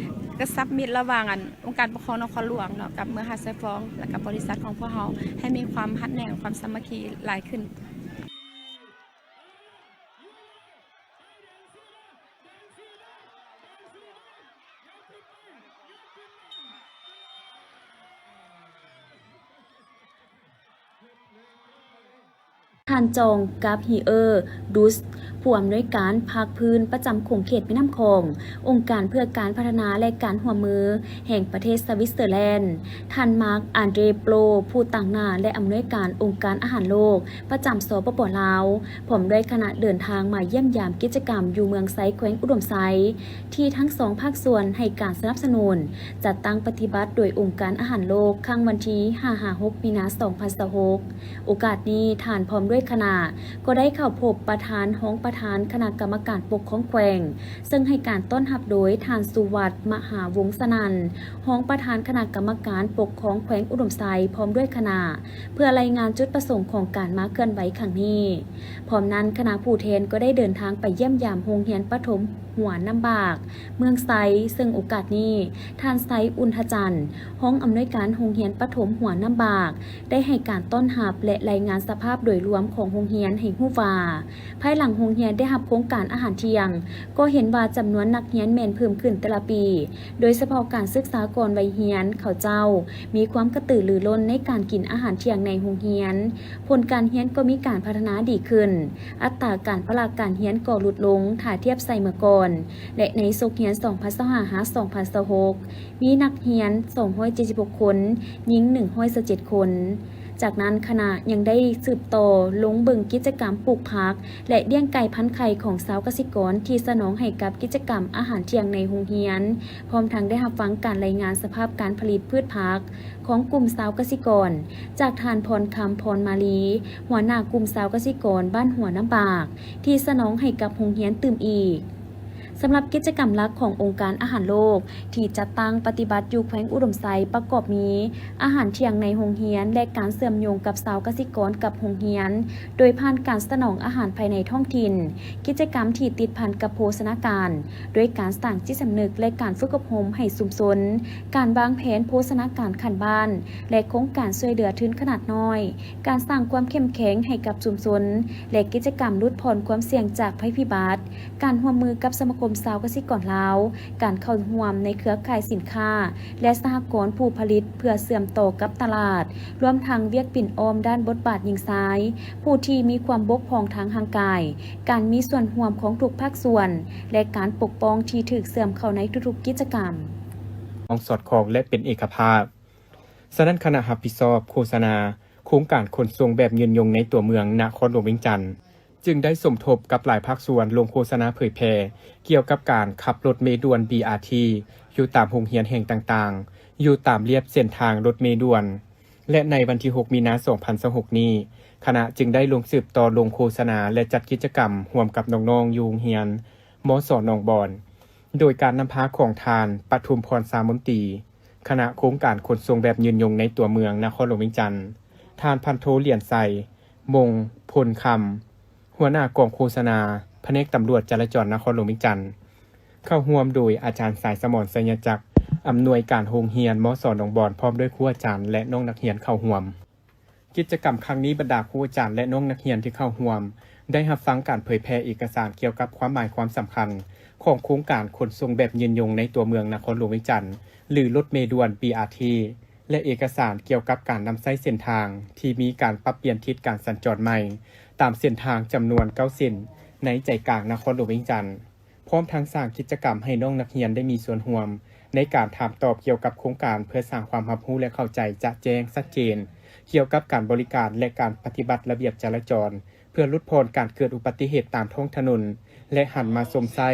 ກະຊັບມິດລະຫວ່າງ ອັນ ອົງການປົກຄອງນະຄອນຫຼວງເນາະ ກັບເມືອງຫາດຊາຍຟອງ ແລ້ວກໍບໍລິສັດຂອງພວກເຮົາ ໃຫ້ມີຄວາມຮັດແໜງ ຄວາມສາມັກຄີຫຼາຍຂຶ້ນ. ທ່ ທ່ານ ຈອງ ກາບຮີເອີ ດຸສ ຜູ້ອຳນວຍການພາກພື້ນປະຈຳຂົງເຂດແມ່ນ້ຳຂອງ ອົງການເພື່ອການພັດທະນາ ແລະ ການຮ່ວມມືແຫ່ງປະເທດສະວິດເຊີແລນ, ທ່ານ ມາກ ອານເດຣ ໂປຣ ຜູ້ຕາງໜ້າ ແລະ ອຳນວຍການອົງການອາຫານໂລກ ປະຈຳ ສປປ ລາວ ພ້ອມດ້ວຍຄະນະເດີນທາງມາຢ້ຽມຢາມກິດຈະກຳຢູ່ເມືອງໄຊ ແຂວງອຸດົມໄຊ ທີ່ທັງສອງພາກສ່ວນໃຫ້ການສະໜັບສະໜູນ ຈັດຕັ້ງປະຕິບັດໂດຍອົງການອາຫານໂລກ ຄັ້ງວັນທີຫ້າຫາຫົກ ມີນາ ສອງພັນຊາວຫົກ. ໂອກາດນີ້ ທ່ານພ້ອມດ້ວຍຄະນະ ກໍໄດ້ເຂົ້າພົບປະທານ, ຮອງປະທານຄະນະກຳມະການປົກຄອງແຂວງ, ເຊິ່ງໃຫ້ການຕ້ອນຮັບໂດຍທ່ານ ສຸວັດ ມະຫາວົງສະນັນ, ຮອງປະທານຄະນະກຳມະການປົກຄອງແຂວງອຸດົມໄຊ ພ້ອມດ້ວຍຄະນະ ເພື່ອລາຍງານຈຸດປະສົງຂອງການມາເຄື່ອນໄຫວຄັ້ງນີ້. ພ້ອມນັ້ນ, ຄະນະຜູ້ແທນກໍໄດ້ເດີນທາງໄປຢ້ຽມຢາມໂຮງຮຽນປະຖົມຫົວນ້ຳບາກ ເມືອງໄຊ, ເຊິ່ງໂອກາດນີ້ ທ່ານ ໄຊ ອຸນທະຈັນ, ຮອງອຳນວຍການໂຮງຮຽນປະຖົມຫົວນ້ຳບາກ ໄດ້ໃຫ້ການຕ້ອນຮັບ ແລະ ລາຍງານສະພາບໂດຍລວມຂອງໂຮງຮຽນໃຫ້ຮູ້ວ່າ, ພາຍຫຼັງໂຮງຮຽນໄດ້ຮັບໂຄງການອາຫານທ່ຽງ, ກໍເຫັນວ່າຈຳນວນນັກຮຽນແມ່ນເພີ່ມຂຶ້ນແຕ່ລະປີ, ໂດຍສະເພາະການສຶກສາກ່ອນໄວຮຽນ ເຂົາເຈົ້າມີຄວາມກະຕືລືລົ້ນໃນການກິນອາຫານທ່ຽງໃນໂຮງຮຽນ. ຜົນການຮຽນກໍມີການພັດທະນາດີຂຶ້ນ, ອັດຕາການພະລາກການຮຽນກໍຫຼຸດລົງຖ້າທຽບໃສ່ເມື່ອກ່ອນ ແລະ ໃນສົກຮຽນສອງພັນຊາວຫ້າ ຫາ ສອງພັນຊາວຫົກ ມີນັກຮຽນສອງຮ້ອຍເຈັດສິບຫົກຄົນ, ຍິງໜຶ່ງຮ້ອຍຊາວເຈັດຄົນ. ຈາກນັ້ນຄະນະຍັງໄດ້ສືບຕໍ່ລົງເບິ່ງກິດຈະກຳປູກຜັກ ແລະ ລ້ຽງໄກ່ພັນໄຂ່ຂອງຊາວກະສິກອນທີ່ສະໜອງໃຫ້ກັບກິດຈະກຳອາຫານທ່ຽງໃນໂຮງຮຽນ, ພ້ອມທັງໄດ້ຮັບຟັງການລາຍງານສະພາບການຜະລິດພືດຜັກຂອງກຸ່ມຊາວກະສິກອນ ຈາກທ່ານ ພອນຄຳ ພອນມາລີ, ຫົວໜ້າກຸ່ມຊາວກະສິກອນບ້ານຫົວນ້ຳບາກ ທີ່ສະໜອງໃຫ້ກັບໂຮງຮຽນຕື່ມອີກ. ສຳລັບກິດຈະກຳຫຼັກຂອງອົງການອາຫານໂລກ ທີ່ຈັດຕັ້ງປະຕິບັດຢູ່ແຂວງອຸດົມໄຊ ປະກອບມີ ອາຫານທ່ຽງໃນໂຮງຮຽນ ແລະ ການເຊື່ອມໂຍງກັບຊາວກະສິກອນກັບໂຮງຮຽນ ໂດຍຜ່ານການສະໜອງອາຫານພາຍໃນທ້ອງຖິ່ນ, ກິດຈະກຳທີ່ຕິດພັນກັບໂພຊະນາການ ດ້ວຍການສ້າງຈິດສຳນຶກ ແລະ ການຝຶກອົບຮົມໃຫ້ຊຸມຊົນ, ການວາງແຜນໂພຊະນາການຂັ້ນບ້ານ ແລະ ໂຄງການຊ່ວຍເຫຼືອທຶນຂະໜາດນ້ອຍ, ການສ້າງຄວາມເຂັ້ມແຂງໃຫ້ກັບຊຸມຊົນ ແລະ ກິດຈະກຳຫຼຸດຜ່ອນຄວາມສ່ຽງຈາກໄພພິບັດ, ການຮ່ວມມືກັບສະມາຄົມຊາວກະສິກອນລາວ, ການເຂົ້າຮ່ວມໃນເຄືອຂ່າຍສິນຄ້າ ແລະ ສະຫະກອນຜູ້ຜະລິດເພື່ອເຊື່ອມຕໍ່ກັບຕະຫຼາດ, ລວມທັງວຽກປິ່ນອ້ອມດ້ານບົດບາດຍິງຊາຍ ຜູ້ທີ່ມີຄວາມບົກຜ່ອງທາງຮ່າງກາຍ, ການມີສ່ວນຮ່ວມຂອງທຸກພາກສ່ວນ ແລະ ການປົກປ້ອງທີ່ຖືກເຊື່ອມເຂົ້າໃນທຸກໆກິດຈະກຳ. ຕ້ອງສອດຄ່ອງ ແລະ ເປັນເອກະພາບ. ສະນັ້ນ, ຄະນະຮັບຜິດຊອບໂຄສະນາໂຄງການຂົນສົ່ງແບບຍືນຍົງໃນຕົວເມືອງນະຄອນຫຼວງວຽງຈັນ ຈຶ່ງໄດ້ສົມທົບກັບຫຼາຍພາກສ່ວນລົງໂຄສະນາເຜີຍແຜ່ກ່ຽວກັບການຂັບລົດເມດ່ວນ ບີອາທີ ຢູ່ຕາມໂຮງຮຽນແຫ່ງຕ່າງໆ ຢູ່ຕາມລຽບເສັ້ນທາງລົດເມດ່ວນ ແລະ ໃນວັນທີຫົກ ມີນາ ສອງພັນຊາວຫົກນີ້, ຄະນະຈຶ່ງໄດ້ລົງສືບຕໍ່ລົງໂຄສະນາ ແລະ ຈັດກິດຈະກຳຮ່ວມກັບນ້ອງໆຢູ່ໂຮງຮຽນ ມສ ໜອງບອນ ໂດຍການນຳພາຂອງທ່ານ ປະທຸມພອນ ຊາມົນຕີ, ຄະນະໂຄງການຂົນສົ່ງແບບຍືນຍົງໃນຕົວເມືອງນະຄອນຫຼວງວຽງຈັນ, ທ່ານ ພັນໂທ ຫຼຽນໄຊ ມົງພົນຄຳ, ຫົວໜ້າກອງໂຄສະນາ ພະແນກຕຳຫຼວດຈະລາຈອນນະຄອນຫຼວງວຽງຈັນ, ເຂົ້າຮ່ວມໂດຍອາຈານ ສາຍສະໝອນ ໄຊຍະຈັກ, ອຳນວຍການໂຮງຮຽນ ມສ ໜອງບອນ ພ້ອມດ້ວຍຄູອາຈານ ແລະ ນ້ອງນັກຮຽນເຂົ້າຮ່ວມ. ກິດຈະກຳຄັ້ງນີ້, ບັນດາຄູອາຈານ ແລະ ນ້ອງນັກຮຽນທີ່ເຂົ້າຮ່ວມ ໄດ້ຮັບຟັງການເຜີຍແຜ່ເອກະສານກ່ຽວກັບຄວາມໝາຍຄວາມສຳຄັນຂອງໂຄງການຂົນສົ່ງແບບຍືນຍົງໃນຕົວເມືອງນະຄອນຫຼວງວຽງຈັນ ຫຼື ລົດເມດ່ວນ ບີອາທີ ແລະ ເອກະສານກ່ຽວກັບການນຳໃຊ້ເສັ້ນທາງທີ່ມີການປັບປ່ຽນທິດການສັນຈອນໃໝ່ ຕາມເສັ້ນທາງຈຳນວນເກົ້າເສັ້ນໃນໃຈກາງນະຄອນຫຼວງວຽງຈັນ. ພ້ອມທັງສ້າງກິດຈະກຳໃຫ້ນ້ອງນັກຮຽນໄດ້ມີສ່ວນຮ່ວມໃນການຖາມຕອບກ່ຽວກັບໂຄງການ ເພື່ອສ້າງຄວາມຮັບຮູ້ ແລະ ເຂົ້າໃຈຈະແຈ້ງຊັດເຈນກ່ຽວກັບການບໍລິການ ແລະ ການປະຕິບັດລະບຽບຈະລາຈອນ ເພື່ອຫຼຸດຜ່ອນການເກີດອຸບັດຕິເຫດຕາມທ້ອງຖະໜົນ ແລະ ຫັນມາຊົມໃຊ້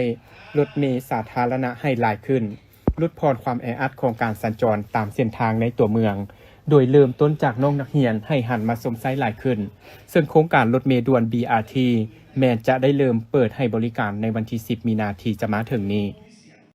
ລົດເມສາທາລະນະໃຫ້ຫຼາຍຂຶ້ນ, ຫຼຸດຜ່ອນຄວາມແອອັດຂອງການສັນຈອນຕາມເສັ້ນທາງໃນຕົວເມືອງ, ໂດຍເລີ່ມຕົ້ນຈາກນ້ອງນັກຮຽນໃຫ້ຫັນມາຊົມໃຊ້ຫຼາຍຂຶ້ນ, ເຊິ່ງໂຄງການລົດເມດ່ວນ ບີອາທີ ແມ່ນຈະໄດ້ເລີ່ມເປີດໃຫ້ບໍລິການໃນວັນທີສິບ ມີນາ ທີ່ຈະມາເຖິງນີ້.